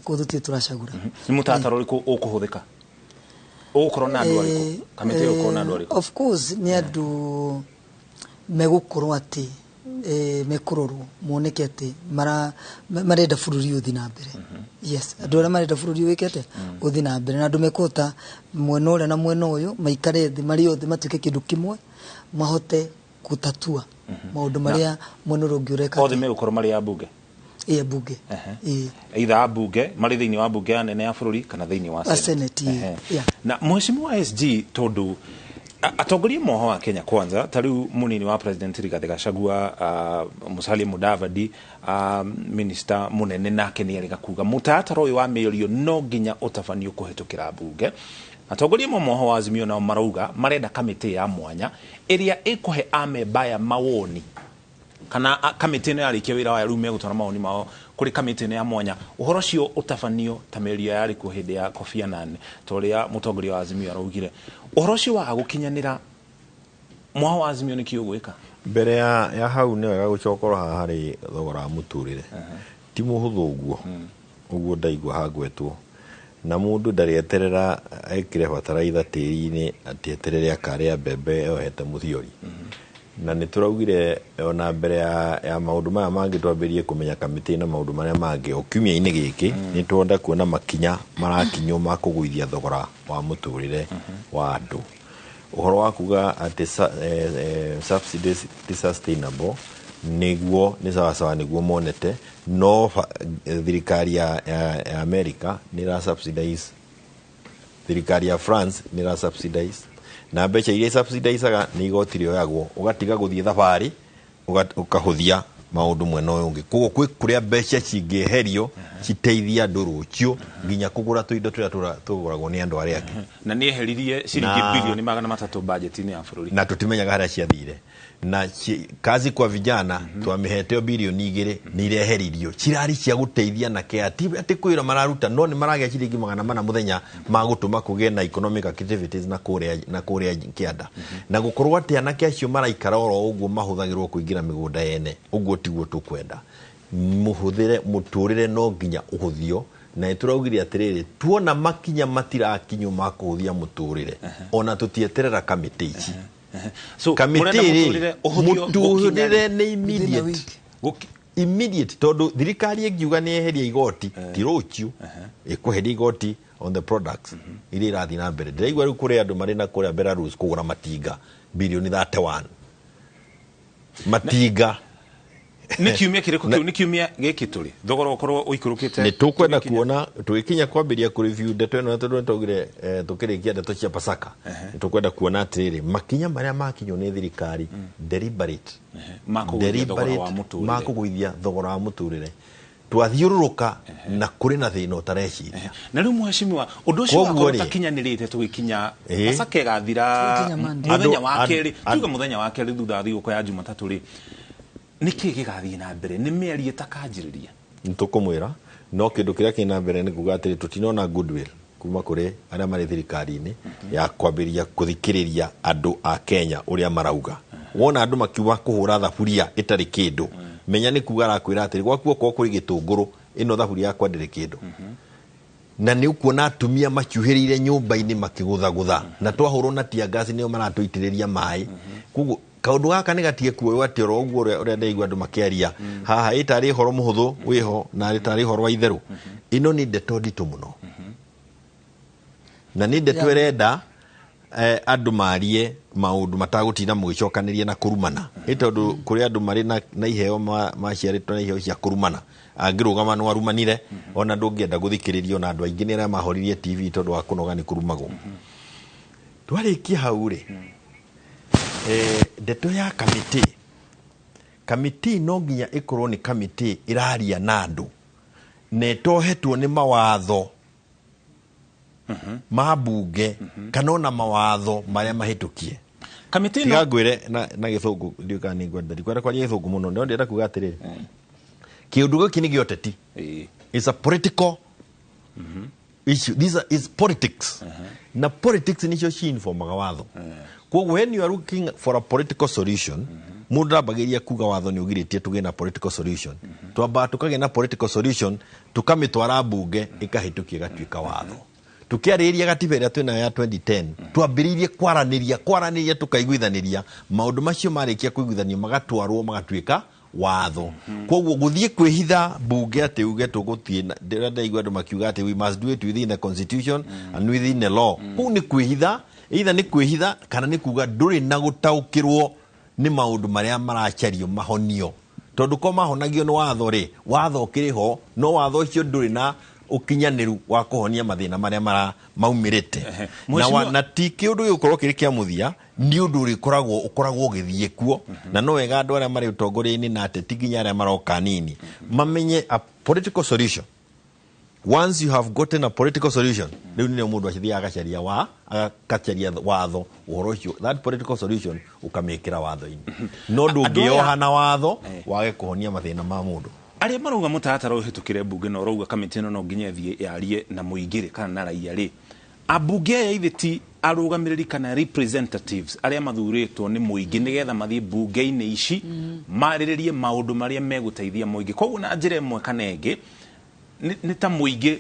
Koguo tũtirĩ tũracagũra. Nĩ mũtaratara ũrĩkũ ũkũhũthĩka? Ũgũkorwo na andũ arĩkũ? Kamĩtĩ ĩyo ĩgũkorwo na andũ arĩkũ? Of course nĩ andũ megũkorwo atĩ mekũrorwo moneke atĩ marenda bũrũri ũthiĩ na mbere. Yes, andũ arĩa marenda bũrũri wĩke atĩa, ũthiĩ na mbere, na andũ mekũhota mwena ũrĩa na mwena ũyũ maikare thĩ marĩ othe, matuĩke kĩndũ kĩmwe, mahote gũtatua maũndũ marĩa mwena ũrĩa ũngĩ ũreka. Othe megũkorwo marĩ a bunge? Ĩ, bunge. Ĩ. Either a bunge marĩ thĩinĩ wa bunge ya nene ya bũrũri kana thĩinĩ wa Wa Senate, ĩ. Na mheshimiwa SG, tondũ atongoria moho wa Kenya Kwanza, ta rĩu mũnini wa President Rigathĩ Gachagua, Musalia Mudavadi, minister mũnene nake nĩ arega kuga mũtaratara ũyũ wa mĩario no nginya ũtabanio kũhetũkĩra bunge. Atongoria amwe moho wa Azimio nao marauga marenda kamĩtĩ ya mwanya ĩrĩa ĩkũhe amemba aya mawoni, kana kamĩtĩ ĩno yarĩkia wĩra wayo, rĩu megũtwara mawoni mao kũrĩ kamĩtĩ ĩno ya mwanya, ũhoro ũcio ũtabanio ta mĩario yarĩ kuo hĩndĩ ya Kofi Annan, ta ũrĩa mũtongoria wa Azimio araugire. Ũhoro ũcio waga gũkinyanĩra, mwaho wa Azimio nĩkĩ ũgwĩka? Mbere ya hau, nĩ wega gũcokorwo haha harĩ thogora wa mũtũrĩre. Ti mũhũthũ ũguo ũguo ndaigua hagwetwo, na mũndũ ndarĩeterera ekĩre bataraitha tĩri-inĩ atĩ eterere akarĩa mbembe yohete mũthiori. Na nĩ tũraugire ona mbere ya maũndũ maya mangĩ twambĩrĩrie kũmenya kamĩtĩ na maũndũ marĩa mangĩ, o kiumia-inĩ gĩkĩ nĩ twenda kuona makinya marakinywo ma kũgũithia thogora wa mũtũrĩre wa andũ. Ũhoro wa kuga atĩ subsidies ti sustainable, nĩguo nĩ sawasawa, nĩguo monete, no thirikari ya America nĩ ĩra subsidize, thirikari ya France nĩ ĩra subsidize, na mbeca iria subsidizaga nĩ igoti rĩoyagwo, ũgatiga gũthiĩ thabarĩ, ũkahũthia maũndũ mwena ũyũ ũngĩ. Koguo kwĩ kũrĩa mbeca cingĩeherio citeithie andũ rũciũ nginya kũgũra tũindo tũrĩa tũgũragwo nĩ andũ arĩa angĩ. Na nĩ eheririe ciringi 300 bilioni budget-inĩ ya bũrũri. Na tũtimenyaga harĩa ciathire. Na kazi kwa vijana twamĩhete o 2 bilioni nĩ ireheririo, cirarĩ cia gũteithia anake, ati atĩ kwĩra mararuta, no nĩ maragĩa ciringi 400 mũthenya ma gũtũma kũgĩe na economic activities na kũrĩa kĩanda, na gũkorwo atĩ anake acio maraikara oro ũguo mahũthagĩrwo kũingĩra mĩgũnda yene, ũguo tiguo tũkwenda. Mũhũthĩre mũtũrĩre no nginya ũhũthio, na nĩ tũraugire atĩrĩrĩ, tuona makinya matirakinywo ma kũhũthia mũtũrĩre, ona tũtieterera kamĩtĩ ici. So kamĩtĩ mũrenda rĩ, mũtũrĩre ũhũthio? Mũtũrĩre nĩ Within a immediate. week. Immediate, tondũ thirikari ĩngiuga nĩ yeheria igoti, ti rũciũ ĩkweheria igoti on the products iria irathiĩ na mbere. Ndĩraigua rĩu kũrĩ andũ marĩ na kũrĩa Belarus kũgũra matinga 31 bilioni, matinga. Nĩ kiumia kĩrĩkũ kĩu? Nĩ kiumia gĩkĩ tũrĩ thogora ũkorwo ũikũrũkĩte? Nĩ tũkwenda tũgĩkinya- kuona tũgĩkinya kwambĩrĩria kũ review ndeto ĩno, tondũ nĩtwaugire tũkĩrĩkia ndeto cia Pasaka nĩ tũkwenda kuona atĩrĩrĩ, makinya marĩa makinywo nĩ thirikari deliberate Ma kũgũithia thogora wa deliberate mũtũrĩre. Ma kũgũithia thogora wa mũtũrĩre. Twathiũrũrũka na kũrĩ na thĩna ũtareciria. Na rĩu mheshimiwa, ũndũ ũcio Koguo wakorwo rĩ- ũtakinyanĩrĩte, tũgĩkinya Pasaka ĩgathira Tũgĩkinya Monday. mũthenya wa kerĩ, tuge mũthenya wa kerĩ thutha wa thigũkũ ya Jumatatũ rĩ, nĩkĩ gĩgathiĩ na mbere? Nĩ mĩario ĩtakanjĩrĩria? Nĩ tũkũmwĩra, no kĩndũ kĩrĩa kĩ na mbere nĩ kuga atĩrĩ, tũtinona goodwill kuma kũrĩ arĩa marĩ thirikari-inĩ ya kwambĩrĩria kũthikĩrĩria andũ a Kenya ũrĩa marauga. Wona andũ makiuga kũhũra thaburia ĩtarĩ kĩndũ, menya nĩ kuga arakwĩra atĩrĩ, gwaku okorwo kũrĩ gĩtũngũrũ, ĩno thaburia yakwa ndĩrĩ kĩndũ. Na nĩ ũkuona atumia macuhĩrĩire nyũmba-inĩ makĩgũthagũtha, na twahũrwo na tear gas nĩo maratũitĩrĩria maĩ. Koguo kaũndũ gaka nĩ gatige kuoywo atĩ oro ũguo ũrĩa ndaigua andũ makĩaria haha, ĩtarĩ ũhoro mũhũthũ wĩho na ĩtarĩ ũhoro wa itherũ. Ĩno nĩ ndeto nditũ mũno, na nĩ ndeto ĩrenda andũ marie maũndũ matagũtinda mũgĩcokanĩria na kũrumana, ĩ tondũ kũrĩ andũ marĩ na iheo maciarĩtwo na iheo cia kũrumana. Angĩrũgama no arumanire, ona ndũngĩenda gũthikĩrĩria. Ona andũ aingĩ nĩ arĩa mahoririe TV tondũ wa kũnoga nĩ kũrumagwo. Twarĩkia hau rĩ, ndeto ya kamĩtĩ, kamĩtĩ no nginya ĩkorwo nĩ kamĩtĩ ĩraria na andũ na ĩtohetwo nĩ mawatho ma mbunge kana ona mawatho marĩa mahĩtũkie. Kamĩtĩ Tiga ĩno ngwĩre na gĩthũngũ, ndiũĩ kana nĩ ngwenda, ndikwenda kwaria gĩthũngũ mũno, no ndĩrenda kuga atĩrĩrĩ, kĩũndũ gĩkĩ nĩ gĩa ũteti. It's a political Issue these are is politics, na politics nicio ci-informaga watho. Koguo when you are looking for a political solution, mundu ndambagĩria kuga watho nĩ ũgirĩtie tũgĩe na political solution. Twambaga tũkagĩa na political solution, tũkamĩtwara mbunge, ĩkahĩtũkia, ĩgatuĩka watho. Tũkĩarĩrĩria gatiba ĩrĩa twĩnayo ya 2010, twambĩrĩirie kwaranĩria tũkaiguithanĩria maũndũ macio. Marĩkia kũiguithanio, magatwarwo, magatuĩka watho. Koguo gũthiĩ kwĩhitha mbunge atĩ uge tũgũthiĩ ndĩrĩa ndaigua andũ makiuga atĩ we must do it within the constitution and within the law, kũu nĩ kwĩhitha, either nĩ kwĩhitha kana nĩ kuga ndũrĩ na gũtaũkĩrwo nĩ maũndũ marĩa maracario mahonio, tondũ ko mahonagio nĩ watho rĩ, watho ũkĩrĩ ho, no watho ũcio ndũrĩ na ũkinyanĩru wa kũhonia mathĩna marĩa mara maumĩrĩte. Na, na ti kĩũndũ gĩgũkorwo kĩrĩ kĩa mũthia, nĩ ũndũ ũrĩkoragwo ũkoragwo ũgĩthiĩ kuo. Na no wega andũ arĩa marĩ ũtongoria-inĩ na ateti nginya arĩa maroka nini mamenye a political solution, once you have gotten a political solution, rĩu nĩrĩo mũndũ acithiaga agacaria wa agacaria watho ũhoro ũcio, that political solution ũkamĩkĩra watho-inĩ, no ndũngĩoha na watho wage kũhonia mathĩna ma mũndũ. Arĩa marauga mũtaratara ũhĩtũkĩre mbunge na ũrauga kamĩtĩ ĩno no nginya ĩthiĩ yarie na mũingĩ rĩ, kana na raia rĩ, ambunge aya ithe ti arũgamĩrĩri kana representatives arĩa mathurĩtwo nĩ mũingĩ nĩgetha mathiĩ mbunge-inĩ ici marĩrĩrie maũndũ marĩa megũteithia mũingĩ? Koguo na njĩra ĩmwe kana ĩngĩ nĩ ta mũingĩ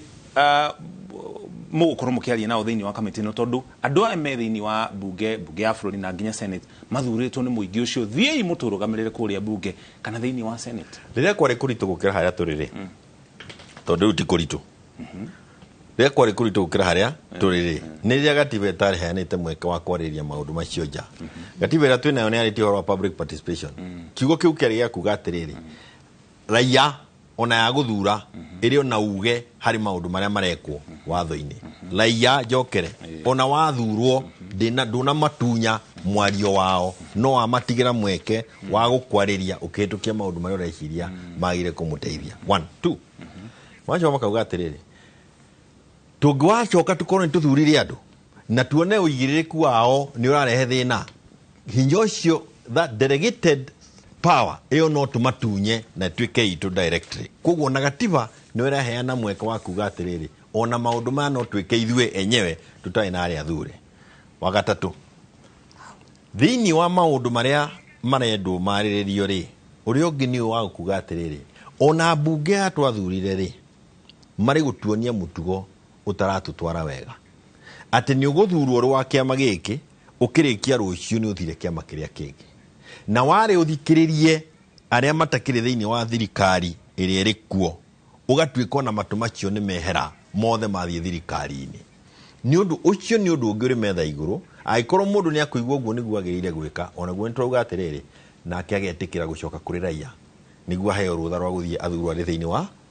mũgũkorwo mũkĩaria nao thĩinĩ wa kamĩtĩ ĩno, tondũ andũ aya me thĩinĩ wa mbunge ya bũrũri na nginya Senate mathurĩtwo nĩ mũingĩ ũcio, thiĩi mũtũrũgamĩrĩre kũrĩa mbunge kana thĩinĩ wa Senate. Rĩrĩa kwarĩ kũritũ gũkĩra harĩa tũrĩ rĩ, tondũ rĩu ti kũritũ, rĩrĩa kwarĩ kũritũ gũkĩra harĩa tũrĩ rĩ, nĩ rĩrĩa gatiba ĩtarĩ mweke wa kwarĩrĩria maũndũ macio nja. Gatiba ĩrĩa twĩnayo nĩ yarĩtie ũhoro wa public participation. Kiugo kĩu kĩarĩ gĩa kuga atĩrĩrĩ, raia ona ya gũthura ĩrĩ ona uge harĩ maũndũ marĩa marekwo watho-inĩ. Raia njokere, ona wathurwo ndũnamatunya mwario wao, no wamatigĩra mweke wa gũkwarĩria ũkĩhĩtũkia maũndũ marĩa ũreciria magĩrĩire kũmũteithia. One, two, macoka makauga atĩrĩrĩ, tũngĩwacoka tũkorwo nĩ tũthurire andũ na tuone ũigĩrĩrĩku wao nĩ ũrarehe thĩna, hinya ũcio, that delegated power ĩyo, no tũmatunye na ĩtuĩke itũ directly. Koguo na gatiba nĩ ĩraheana mweke wa kuga atĩrĩrĩ, ona maũndũ maya no twĩke ithuĩ enyewe tũtarĩ na arĩa athure. Wa gatatũ, thĩinĩ wa maũndũ marĩa marendwo marĩrĩrio rĩ, ũrĩa ũngĩ nĩ ũyũ wa kuga atĩrĩrĩ, ona mbunge ya twathurire rĩ, marĩ gũtuonia mũtugo ũtaratũtwara wega, atĩ nĩ ũgũthurwo ũrĩ wa kĩama gĩkĩ, ũkĩrĩkia rũciũ nĩ ũthire kĩama kĩrĩa kĩngĩ, na warĩ ũthikĩrĩrie arĩa matakĩrĩ thĩinĩ wa thirikari ĩrĩa ĩrĩ kuo, ũgatuĩka ona matũ macio nĩ mehera mothe mathiĩ thirikari-inĩ. Nĩ ũndũ ũcio nĩ ũndũ ũngĩ ũrĩ metha igũrũ. Angĩkorwo mũndũ nĩ akũigua ũguo nĩguo agĩrĩire gwĩka, onaguo nĩ tũrauga atĩrĩrĩ, nake agetĩkĩra gũcoka kũrĩ raia nĩguo aheo rũtha rwa gũthiĩ athurwo arĩ thĩinĩ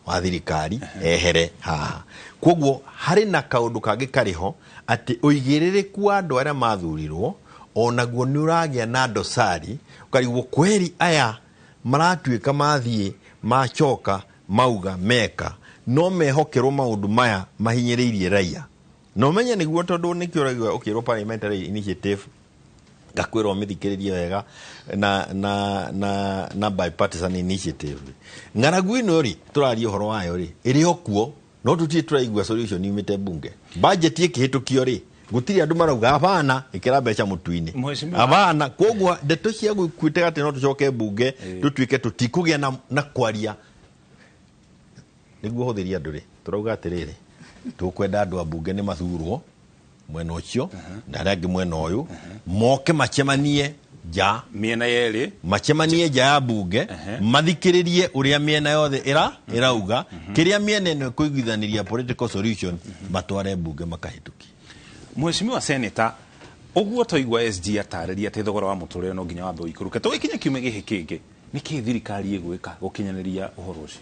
wa thirikari ehere haha. Koguo harĩ na kaũndũ kangĩ karĩ ho, atĩ ũigĩrĩrĩku wa andũ arĩa mathurirwo onaguo nĩ ũragĩa na dosari, ũkarigwo kweri aya maratuĩka mathiĩ macoka mauga meka no mehokerwo maũndũ maya mahinyĩrĩirie raia. Na ũmenye nĩguo, tondũ nĩkĩo ũraigua ũkĩrwo parliamentary initiative, ngakwĩrwo mĩthikĩrĩrie wega na bipartisan initiative. Ng'aragu ĩno rĩ tũraria ũhoro wayo rĩ, ĩrĩ o kuo, no tũtirĩ tũraigua solution yumĩte bunge. Budget ĩkĩhĩtũkio rĩ, gũtirĩ andũ marauga abana ĩkĩra mbeca mũtu-inĩ. Mheshimiwa- Abana. Koguo ndeto cia gwĩtega atĩ no tũcoke bunge tũtuĩke tũtikũgĩa na kwaria nĩguo hũthĩria andũ rĩ, tũrauga atĩrĩrĩ, tũkwenda andũ a bunge nĩ mathurwo mwena ũcio na arĩa angĩ mwena ũyũ, moke macemanie nja. Mĩena yerĩ. Macemanie nja ya bunge, mathikĩrĩrie ũrĩa mĩena yothe ĩrauga, kĩrĩa mĩena ĩno ĩkũiguithanĩria political solution, matware bunge makahĩtũkie. Mheshimiwa Senator, ũguo twaigua SG atarĩria atĩ thogora wa mũtũrĩre no nginya wambe ũikũrũke, tũgĩkinya kiumia gĩkĩ kĩngĩ, nĩkĩ thirikari ĩgwĩka gũkinyanĩria ũhoro ũcio?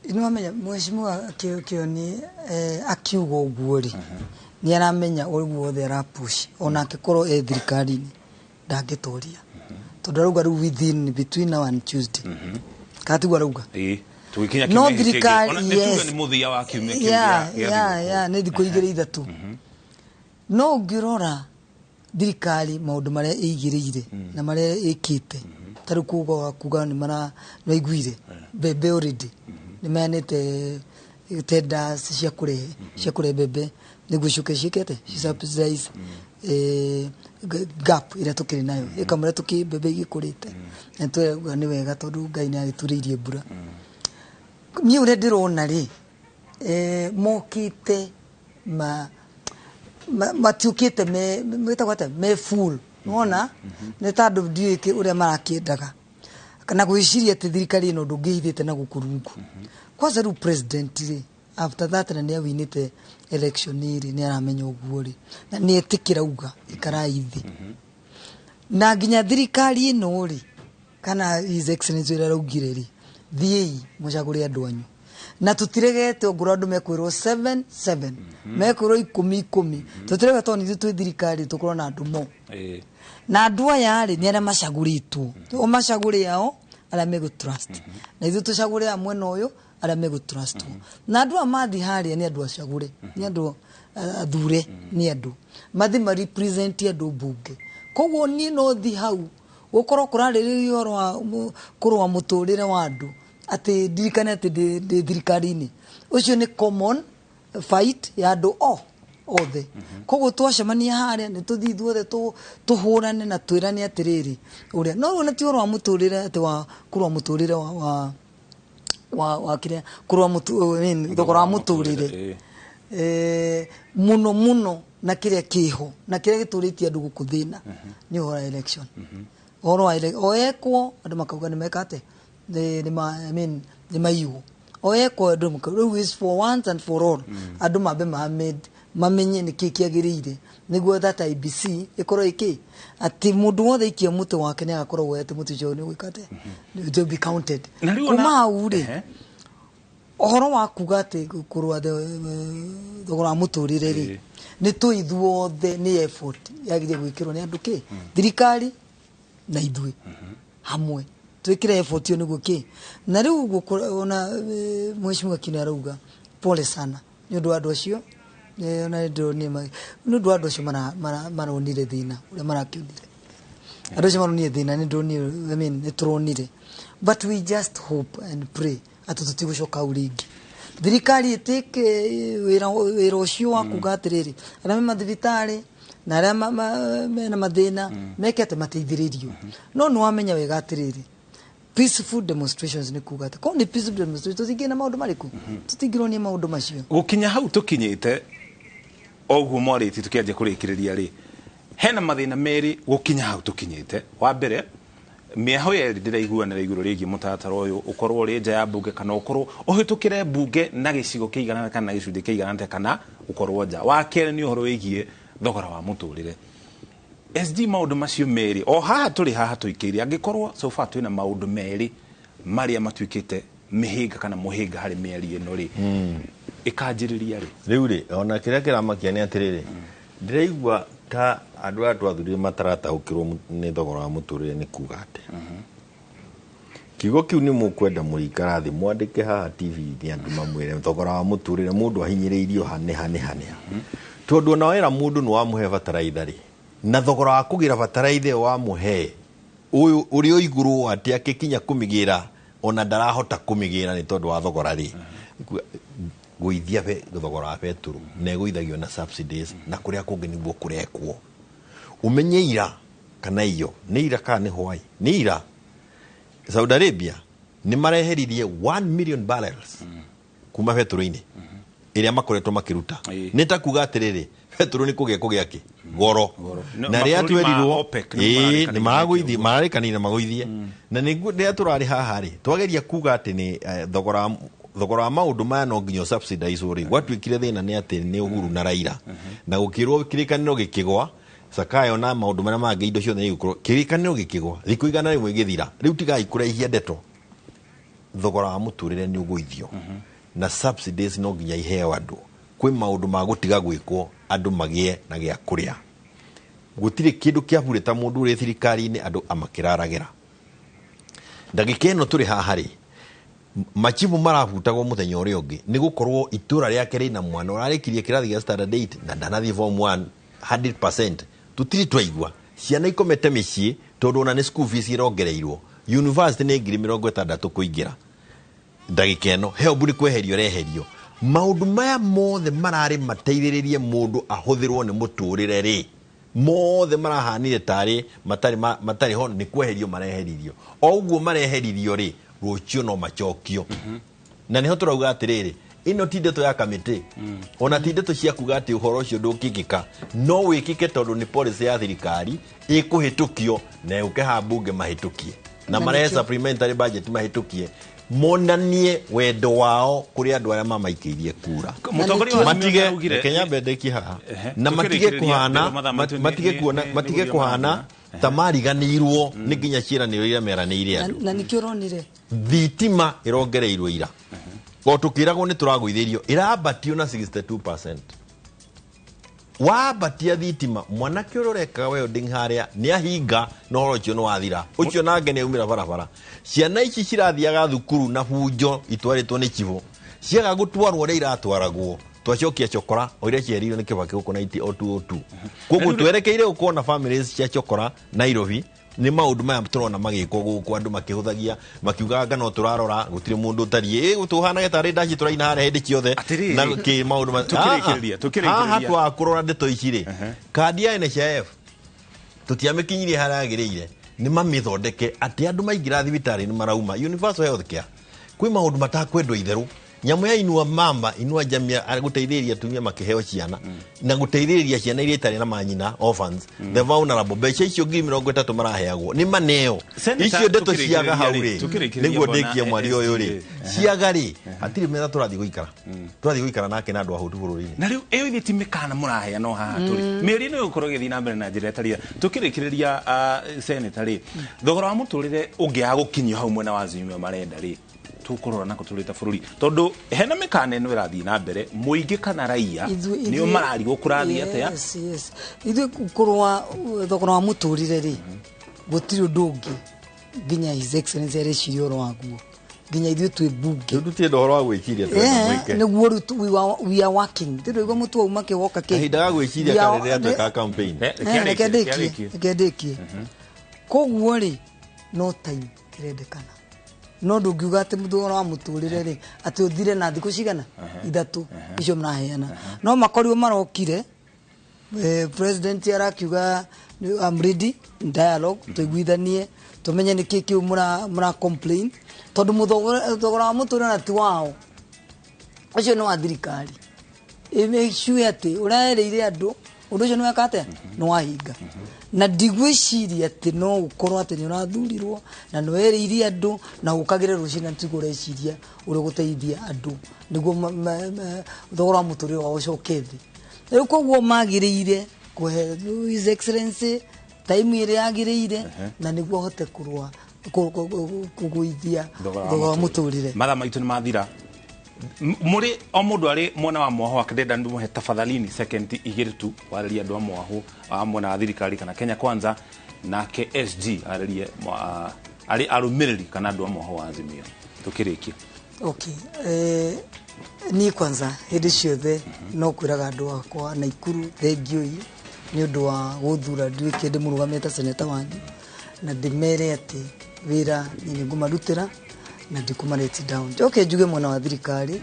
Nĩ wamenya mheshimiwa Kĩoni akiuga ũguo rĩ, nĩ aramenya ũguo wothe arapush, ona angĩkorwo e thirikari-inĩ ndangĩtoria, tondũ arauga rĩu within between now and Tuesday, kana tiguo arauga? Ĩĩ, tũgĩkinya No kiumia gĩkĩ kĩngĩ. thirikari, Ona nĩ tuge yes. nĩ mũthia wa kiumia kĩu gĩa thigũkũ. Ya nĩ thikũ igĩrĩ ithatũ. No ũngĩrora thirikari, maũndũ marĩa ĩigĩrĩire na marĩa ĩkĩte, ta rĩu kuga nĩ mara nĩwaiguire mbembe already nĩ maheanĩte. Tenders cia kũrehe mbembe nĩguo ciũke ciĩkete ci subsidize gap ĩrĩa tũkĩrĩ nayo ĩkamũrĩa tũkĩ mbembe igĩkũrĩte, na twauga nĩ wega tondũ Ngai nĩ agĩturĩirie mbura. Niĩ ũrĩa ndĩrona rĩ, mokĩte matiũkĩte me metagwo atĩa, me full nĩwona nĩ ta andũ ndiũĩ ũrĩa marakĩendaga kana gwĩciria atĩ thirikari ĩno ũndũ ũngĩhithĩte na gũkũ rungu. Kwanza rĩu president rĩ, after that, na nĩ awinĩte election rĩ, nĩ aramenya ũguo rĩ, na nĩ etĩkĩra uga ikarai thĩ na nginya thirikari ĩno rĩ, kana His Excellency ũrĩa araugire rĩ, thiĩi mũcagũre andũ anyu na tũtiregete ongorwo andũ mekwĩrwo 7 7, mekwĩrwo 10 10, tũtirega tondũ nithuĩ twĩ thirikari tũkorwo na andũ mo. Na andũ aya rĩ, nĩ arĩa macagũrĩtwo, o macagũre ao arĩa megũ trust, na ithuĩ tũcagũre a mwena ũyũ arĩa megũ trust. Na andũ aya mathi harĩa nĩ andũ acagũre, nĩ andũ athure, nĩ andũ mathi ma represent andũ mbunge. Koguo niĩ no thi hau gũkorwo kũrarĩrĩria ũhoro wa kũrũa mũtũrĩre wa andũ, atĩ ndirikane atĩ ndĩ thirikari-inĩ. Ũcio nĩ common fight ya andũ o othe. Koguo twacemania harĩa nĩ tũthiĩ ithuothe tũhũrane na twĩrane atĩrĩrĩ ũrĩa no rĩu na ti ũhoro wa mũtũrĩre atĩ wa kũrũa mũtũrĩre wa kĩrĩa kũrũa mũtũ, I mean, thogora wa mũtũrĩre. Mũno mũno na kĩrĩa kĩho na kĩrĩa gĩtũrĩtie andũ gũkũ thĩna nĩ ũhoro wa election, ũhoro wa o ekwo andũ makauga nĩ meka atĩ nĩ ma, I mean, nĩ maiywo o ekwo andũ rĩu is for once and for all, andũ mambe mamenye nĩ kĩĩ kĩagĩrĩire nĩguo that IEBC ĩkorwo ĩkĩ atĩ mũndũ wothe aikia mũtĩ wake nĩ agakorwo atĩ mũtĩ ũcio nĩ ũgwĩka atĩ it will be counted. Na rĩu kuma hau rĩ, ũhoro wa kuga atĩ kũrũa thogora wa mũtũrĩre rĩ, nĩ tũ ithuothe, nĩ effort yagĩrĩire gwĩkĩrwo nĩ andũ kĩ thirikari na ithuĩ hamwe twĩkĩre effort ĩyo nĩguo kĩ. Na rĩu ona mheshimiwa Kini arauga pole sana nĩ ũndũ wa andũ acio, ona nĩ ndĩronire nĩ ũndũ wa andũ acio maronire thĩna ũrĩa marakĩonire, andũ acio maronire thĩna, nĩ ndĩronire, I mean, nĩ tũronire, but we just hope and pray atĩ tũtigũcoka hau rĩngĩ. Thirikari ĩtĩke wĩra ũcio wa kuga atĩrĩrĩ, arĩa me mathibitarĩ na arĩa mena mathĩna meke atĩ mateithĩrĩrio. No nĩ wamenya wega atĩrĩrĩ, peaceful demonstrations nĩ kuga atĩ korwo nĩ peaceful demonstrations tũtingĩ na maũndũ marĩkũ, tũtingĩronia maũndũ macio. Gũkinya hau tũkinyĩte oguo mwarĩtie, tũkĩanjia kũrĩkĩrĩria rĩ, hena mathĩna merĩ gũkinya hau tũkinyĩte. Wa mbere, mĩaho yerĩ ndĩraiguanĩra igũrũ rĩgiĩ mũtaratara ũyũ, ũkorwo ũrĩ nja ya mbunge kana ũkorwo ũhĩtũkĩre mbunge na gĩcigo kĩigana kana gĩcunjĩ kĩigana atĩa kana ũkorwo nja. Wa kerĩ nĩ ũhoro wĩgiĩ thogora wa mũtũrĩre. SG, maũndũ macio merĩ o haha tũrĩ haha tũikĩire, angĩkorwo so far twĩna maũndũ merĩ marĩa matuĩkĩte mĩhĩnga kana mũhĩnga harĩ mĩario ĩno rĩ, ĩkanjĩrĩria rĩ? Rĩu rĩ, ona kĩrĩa kĩramakia nĩ atĩrĩrĩ, ndĩraigua ta andũ aya twathurire matarataũkĩrwo nĩ thogora wa mũtũrĩre nĩ kuga atĩa. Kiugo kĩu nĩ mũkwenda mũrĩikara thĩ mwandĩke haha TV-inĩ andũ mamwĩre thogora wa mũtũrĩre mũndũ ahinyĩrĩirio ha nĩ ha nĩ ha nĩ ha, tondũ ona wera mũndũ nĩ wamũhe bataraitha rĩ, na thogora wa kũgĩra bataraitha ĩyo wamũhe ũyũ ũrĩ o igũrũ atĩ akĩkinya kũmĩgĩra ona ndarahota kũmĩgĩra nĩ tondũ wa thogora rĩ. Gũithia thogora wa betũrũ na ĩgũithagio na subsidies na kũrĩa kũngĩ nĩguo kũrekwo. Ũmenye ira kana iyo nĩ ira kana nĩ hwaĩ nĩ ira, Saudi Arabia nĩ mareheririe 1 million barrels kuma betũrũ-inĩ ĩrĩa makoretwo makĩruta. Nĩ ta kuga atĩrĩrĩ, betũrũ nĩ kũgĩa kĩ goro. Goro. No, na rĩrĩa mabũrũri ma twerirwo OPEC nĩ mararĩkanĩire nĩ maragũithie, mararĩkanĩire magũithie. Na nĩguo rĩrĩa tũrarĩ haha rĩ, twageria kuga atĩ nĩ thogora wa maũndũ maya no nginya subsidize rĩ, gwatuĩkire thĩna nĩ atĩ nĩ Uhuru na Raila na gũkĩrwo kĩrĩkanĩro gĩkĩgwa Sakayo na maũndũ marĩa mangĩ indo ciothe nĩ igũkorwo kĩrĩkanĩro gĩkĩgwa thikũ 100 igĩthira. Rĩu tigai kũraihia ndeto, thogora wa mũtũrĩre nĩ ũgũithio na subsidies no nginya iheo andũ. Kwĩ maũndũ ma gũtiga gwĩkwo andũ magĩe na gĩa kũrĩa. Gũtirĩ kĩndũ kĩa bure ta mũndũ ũrĩ thirikari-inĩ andũ amakĩraragĩra. Ndagĩka ĩno tũrĩ haha rĩ, machibu marabutagwo mũthenya ũrĩa ũngĩ nĩ gũkorwo itũra rĩake rĩna mwana ũrarĩkirie kĩrathi gĩa standard 8 na ndanathiĩ form 1 100%. Tũtirĩ twaigua ciana ikomete mĩciĩ tondũ ona nĩ school fees irongereirwo, university nĩ 60,000 kũingĩra. Ndagĩka ĩno HELB nĩ kweherio ĩreherio. Maũndũ maya mothe mararĩ mateithĩrĩrie mũndũ ahũthĩrwo nĩ mũtũrĩre rĩ, mothe marahanire tarĩ matarĩ ho, nĩ kweherio mareheririo. O ũguo mareheririo rĩ, rũciũ no macokio. Na nĩho tũrauga atĩrĩrĩ, ĩno ti ndeto ya kamĩtĩ, ona ti ndeto cia kuga atĩ ũhoro ũcio ndũngĩkĩka, no wĩkĩke tondũ nĩ policy ya thirikari ĩkũhĩtũkio na ĩũke haha mbunge mahĩtũkie na marehe supplementary budget mahĩtũkie, monanie wendo wao kũrĩ andũ arĩa mamaikĩirie kura. Matige Kenya mbendeki haha na matige kuhana, matige kuona, matige kuhana ta mariganĩirwo nĩ nginya ciĩranĩro iria meranĩire andũ. Na nĩkĩo ũronire thitima ĩrongereirwo ira, o tũkĩragwo nĩ tũragũithĩrio, ĩrambatio na 62%. Wambatia thitima, mwanake ũrĩa ũrekaga welding harĩa nĩ ahinga na ũhoro ũcio nĩ wathira, ũcio nake nĩ aumĩra barabara. Ciana ici cirathiaga thukuru na bunjo itwarĩtwo nĩ cibũ, ciaga gũtwarwo ũrĩa iratwaragwo, twacokia cokora o iria cieheririo nĩ Kĩbakĩ gũkũ 1902. Koguo twerekeire gũkorwo na families cia cokora Nairobi. Nĩ maũndũ maya tũrona magĩkwo gũkũ, andũ makĩhũthagia makiugaga no tũrarora gũtirĩ mũndũ ũtariĩ, tũhanage tarĩ ndaci tũraina harĩa hĩndĩ ciothe na kĩ maũndũ tũkĩrĩkĩrĩria haha twakũrora ndeto ici rĩ, kandi ya NHIF tũtiamĩkinyirie harĩa yagĩrĩire, nĩ mamĩthondeke atĩ andũ maingĩra thibitarĩ nĩ marauma universal health care. Kwĩ maũndũ matakwendwo itherũ, nyamũ ya inua mama, inua jamia, gũteithĩrĩria atumia makĩheo ciana na gũteithĩrĩria ciana iria itarĩ na manyina, orphans, the vulnerable, mbeca icio 30,000 maraheagwo nĩ maneo. Icio ndeto ciaga hau rĩ, nĩguo ndĩkie mwario ũyũ rĩ, ciaga rĩ, hatirĩ metha tũrathiĩ gũikara, tũrathiĩ gũikara nake na andũ ahũtu bũrũri-inĩ. Na rĩu ĩyo ithuĩ ti mĩkana mũraheana o haha tũrĩ, mĩario ĩno ĩgũkorwo ĩgĩthiĩ na mbere na njĩra ĩtarĩ. Tũkĩrĩkĩrĩria Senator rĩ, thogora wa mũtũrĩre ũngĩaga gũkinyio hau mwena wa Azimio marenda rĩ, tũkũrora nako tũrĩ ta bũrũri, tondũ hena mĩkana ĩno ĩrathiĩ na mbere, mũingĩ kana raia nĩo mararigwo kũrathiĩ atĩa. Yes. Ithuĩ kũrũa thogora wa mũtũrĩre rĩ, gũtirĩ ũndũ ũngĩ nginya His Excellency areciria ũhoro waguo, nginya ithuĩ twĩ mbunge rĩu tũtienda ũhoro wa gwĩciria, twenda mwĩke nĩguo rĩu we are working. Tũraigua mũtu wauma kĩwoka kĩ kahinda ga gwĩciria karĩ rĩrĩa twekaga campaign. Reke ndĩkie. Koguo rĩ, no time ĩrendekana, no ndũngiuga atĩ thogora wa mũtũrĩre rĩ atĩ ũthire na thikũ cigana ithatũ icio mũraheana. No makorirwo marokire, president arakiuga I'm ready dialogue, tũiguithanie tũmenye nĩkĩ kĩu mũra complain, tondũ thogora wa mũtũrĩre na ti wao, ũcio nĩ wa thirikari. Ĩmĩcue atĩ ũrerĩire andũ ũndũ ũcio nĩ weka atĩa, nĩ wahinga. Na ndigwĩciria atĩ no ũkorwo atĩ nĩ ũrathurirwo na nĩ werĩirie andũ na ũkagĩre rũciũ na tiguo ũreciria ũrĩa ũgũteithia andũ nĩguo thogora wa mũtũrĩre wao ũcoke thĩ. Rĩu koguo magĩrĩire kũhe His Excellency time ĩrĩa yagĩrĩire na nĩguo ahote kũrũa kũgũithia thogora wa mũtũrĩre. Mathaa maitũ nĩ mathira. Mũrĩ o mũndũ arĩ mwena wa mwaho wake, ndenda ndĩmũhe tafadhalini second igĩrĩ tu warĩrie andũ a mwaho a mwena wa thirikari kana Kenya Kwanza, nake SG arĩrie arĩ arũmĩrĩri kana andũ a mwaho wa Azimio. Tũkĩrĩkia. Okay, niĩ kwanza hĩndĩ ciothe no kwĩraga andũ akwa Naikuru thengiũi nĩ ũndũ wa gũthura nduĩke ndĩmũrũgamĩte seneta wanyu, na ndĩmere atĩ wĩra niĩ nĩngũmarutĩra na ndikũma down. Njoke njuge mwena wa thirikari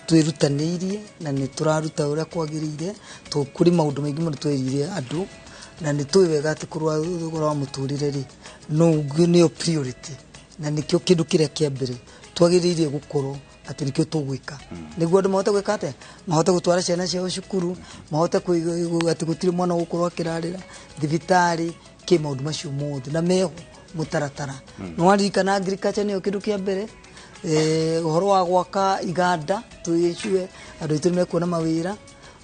twĩrutanĩirie na nĩ tũraruta ũrĩa kwagĩrĩire, kũrĩ maũndũ maingĩ mũno twerire andũ na nĩ tũĩ wega atĩ kũrũa thogora wa mũtũrĩre rĩ no nĩyo priority, na nĩkĩo kĩndũ kĩrĩa kĩa mbere twagĩrĩire gũkorwo atĩ nĩkĩo tũgwĩka, nĩguo andũ mahote gwĩka atĩa, mahote gũtwara ciana ciao cukuru, mahote atĩ gũtirĩ mwana ũgũkorwo akĩrarĩra thibitarĩ, kĩ maũndũ macio mothe na meho mũtaratara. Nĩ waririkana agriculture nĩyo kĩndũ kĩa mbere, ũhoro wa gwaka iganda twĩcue andũ aitũ nĩmekuona mawĩra,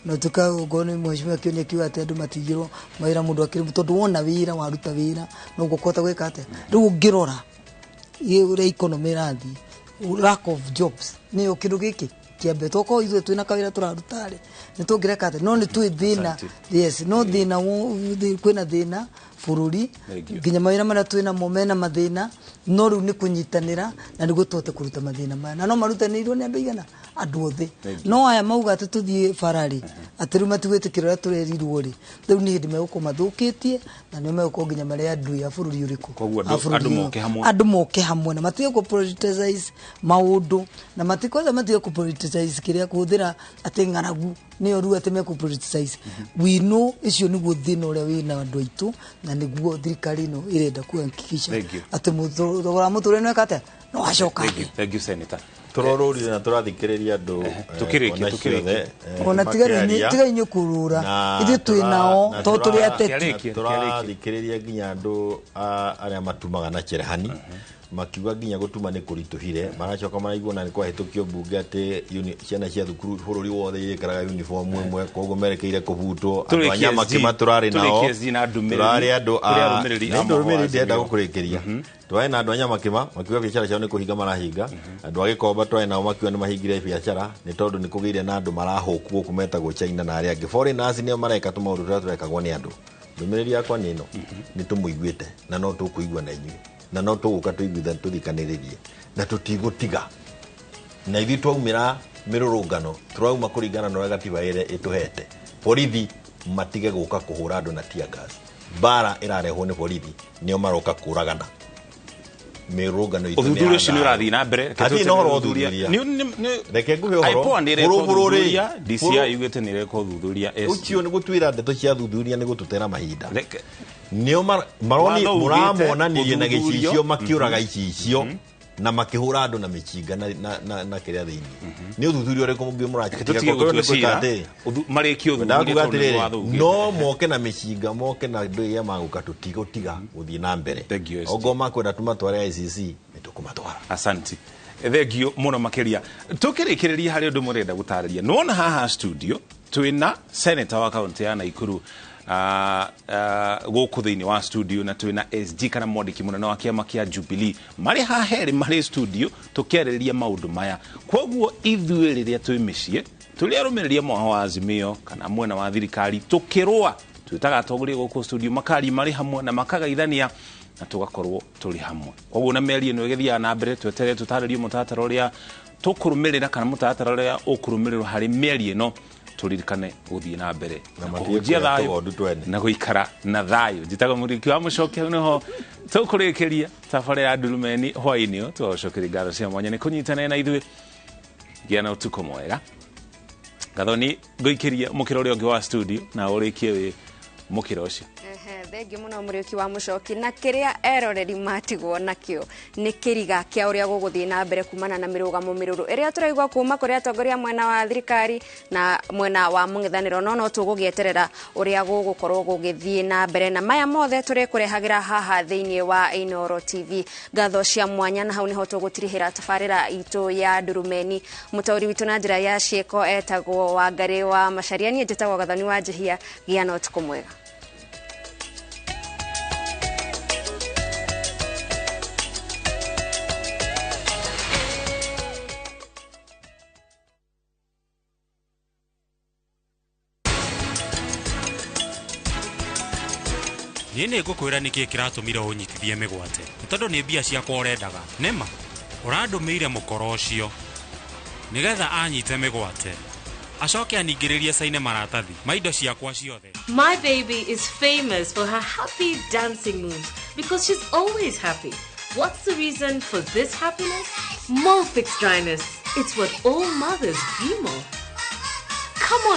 na tukago nĩ mheshimiwa Kĩoni akiuga atĩ andũ matigirwo mawĩra mũndũ akĩrĩ, tondũ wona wĩra waruta wĩra noguo ũkũhota gwĩka atĩa. Rĩu ũngĩrora ũrĩa economy ĩrathiĩ, lack of jobs nĩyo kĩndũ gĩkĩ kĩa mbere. Tokorwo ithuĩ twĩna kawĩra tũraruta rĩ, nĩ tũngĩreka atĩa, no nĩ twĩ thĩna. Yes, no thĩna kwĩna thĩna Bũrũri nginya mawĩra marĩa twĩnamo mena mathĩna, no rĩu nĩ kũnyitanĩra na nĩguo tũhote kũruta mathĩna maya, na no marutanĩirwo nĩ andũ aigana, andũ othe. No aya mauga atĩ tũthiĩ bara-rĩ, atĩ rĩu matigwĩtĩkĩra ũrĩa tũrerirwo rĩ, rĩu nĩ hĩndĩ megũkorwo mathũkĩtie, na nĩo megũkorwo nginya marĩ andũ a bũrũri ũrĩkũ. Koguo andũ moke hamwe, andũ moke hamwe, na matige kũ politicize maũndũ, na matikwaza matige kũ politicize kĩrĩa kũhũthĩra atĩ ng'aragu nĩyo rĩu atĩ mekũ politicize. We know icio nĩguo thĩna ũrĩa wĩna andũ aitũ, na nĩguo thirikari ĩno ĩrenda kuhakikisha atĩ thogora wa mũtũrĩre nĩweka atĩa, no wacoka thĩ. Thank you, Senator. Tũrorũrire na tũrathikĩrĩria andũ tukĩrĩkia tukĩrĩkia ona tigai inyuĩ kũrũra, ithuĩ twĩ nao tondũ tũrĩ ateti. Tũrathikĩrĩria nginya andũ arĩa matumaga na cherehani makiuga nginya gũtuma nĩ kũritũhire, maracoka maraigua na nĩ kwahĩtũkio mbunge atĩ ciana cia thukuru bũrũri wothe irĩkaraga uniform ĩmwe, koguo merekeire kũbutwo. Andũ a Nyamakĩma tũrarĩ nao, tũrarĩ andũ a ndũmĩrĩri ndĩrenda gũkũrĩkĩria, twarĩ na andũ a Nyamakĩma makiuga biacara ciao nĩ kũhinga marahinga, andũ a Gĩkomba twarĩ nao makiuga nĩ mahingire biacara nĩ tondũ nĩ kũgĩire na andũ marahũku gũkũ metagwo China na arĩa angĩ foreigners nĩo mareka tũmaũndũ tũrĩa tũrekagwo nĩ andũ. Ndũmĩrĩri yakwa nĩ ĩno, nĩ tũmũiguĩte na no tũkũigua na inyuĩ, na no tũgũka tũiguithanie tũthikanĩrĩrie na tũtigũtiga, na ithuĩ twaumĩra mĩrũrũngano tũrauma kũringana na ũrĩa gatiba ĩrĩa ĩtũhete. Borithi matige gũka kũhũra andũ na tear gas, mbara ĩrarehwo nĩ borithi nĩo maroka kũragana. Mĩrũrũngano itũ ũthuthuria ũcio nĩ ũrathiĩ na mbere. Hatirĩ na ũhoro wa ũthuthuria, reke nguhe ũhoro. Bũrũri DCI yugĩte nĩ ĩreka ũthuthuria. Ũcio nĩ gũtuĩra ndeto cia thuthuria nĩ gũtũtera mahinda. Nĩo maroni mũramonanirie na gĩcicio makĩũraga icicio na makĩhũra andũ na mĩcinga na kĩrĩa thĩinĩ. Nĩ ũthuthuria ũrĩkũ mũngĩ mũratiga marĩkie ũthuthuria tondũ no moke na mĩcinga, moke na andũ ĩrĩa magũka, tũtigũtiga gũthiĩ na mbere. Ongo makwenda tũmatware ICC nĩ tũkũmatwara. Asante, thengio mũno makĩria. Tũkĩrĩkĩrĩria harĩ ũndũ mũrenda gũtarĩria, nĩwona haha studio twĩna senator wa kaunti ya Nakuru gũkũ thĩinĩ wa studio, na twĩna SG kana mwandĩki mũnene wa kĩama kĩa Jubilee, marĩ haha herĩ marĩ studio tũkĩarĩrĩria maũndũ maya. Koguo ithuĩ rĩrĩa twĩ mĩciĩ tũrĩ arũmĩrĩri a mwaho wa Azimio kana mwena wa thirikari tũkĩrũa, twĩtaga atongoria gũkũ studio makaria marĩ hamwe na makagaithania na tũgakorwo tũrĩ hamwe. Koguo na mĩario ĩno ĩgĩthiaga na mbere, tweterere tũtarĩrie mũtaratara ũrĩa tũkũrũmĩrĩra kana mũtaratara ũrĩa ũkũrũmĩrĩrwo harĩ mĩario ĩno, tũririkane gũthiĩ na mbere na kũhunjia thayũ na gũikara na thayũ. Njĩtagwo Mũrĩki wa Mũcoki, hau nĩho tũkũrĩkĩria tabarĩra ya Ndurumeni hwaĩ-inĩ ũyũ. Tũgagũcokeria ngatho cia mwanya nĩ kũnyitanĩra na ithuĩ. Gĩa na ũtukũ mwega. Gathoni, ngũikĩrie mũkĩra ũrĩa ũngĩ wa studio na ũrĩkie wĩ mũkĩra ũcio. Thengio mũno Mũrĩũki wa Mũcoki, na kĩrĩa eroreri matigwo nakĩo nĩ kĩriga kĩa ũrĩa gũgũthiĩ na mbere kumana na mĩrũgamo mĩrũrũ ĩrĩa tũraigua kuma kũrĩ atongoria mwena wa thirikari na mwena wa mũng'ethanĩro, no tũgũgĩeterera ũrĩa gũgũkorwo gũgĩthiĩ na mbere, na maya mothe tũrĩkũrehagĩra haha thĩinĩ wa Inooro TV. Ngatho cia mwanya, na hau nĩho tũgũtirihĩra tabarĩra itũ ya Ndurumeni. Mũtaũri witũ na njĩra ya ciĩko etagwo Wangarĩ wa Macharia, niĩ njĩtagwo Gathoni wa Njihia. Gĩa na ũtukũ mwega. Niĩ nĩ ngũkwĩra nĩkĩ kĩratũmire ũnyitithie mĩgwate, nĩ tondũ nĩ mbia ciakwa ũrendaga. Nĩma ũrandũmĩire mũkoro ũcio nĩgetha anyite mĩgwate acoke aningĩrĩrie caine maratathi ma indo ciakwa ciothe. My baby is famous for her happy dancing moves because she's always happy. What's the reason for this happiness? Molfix dryness. It's what all mothers dream of. Come on,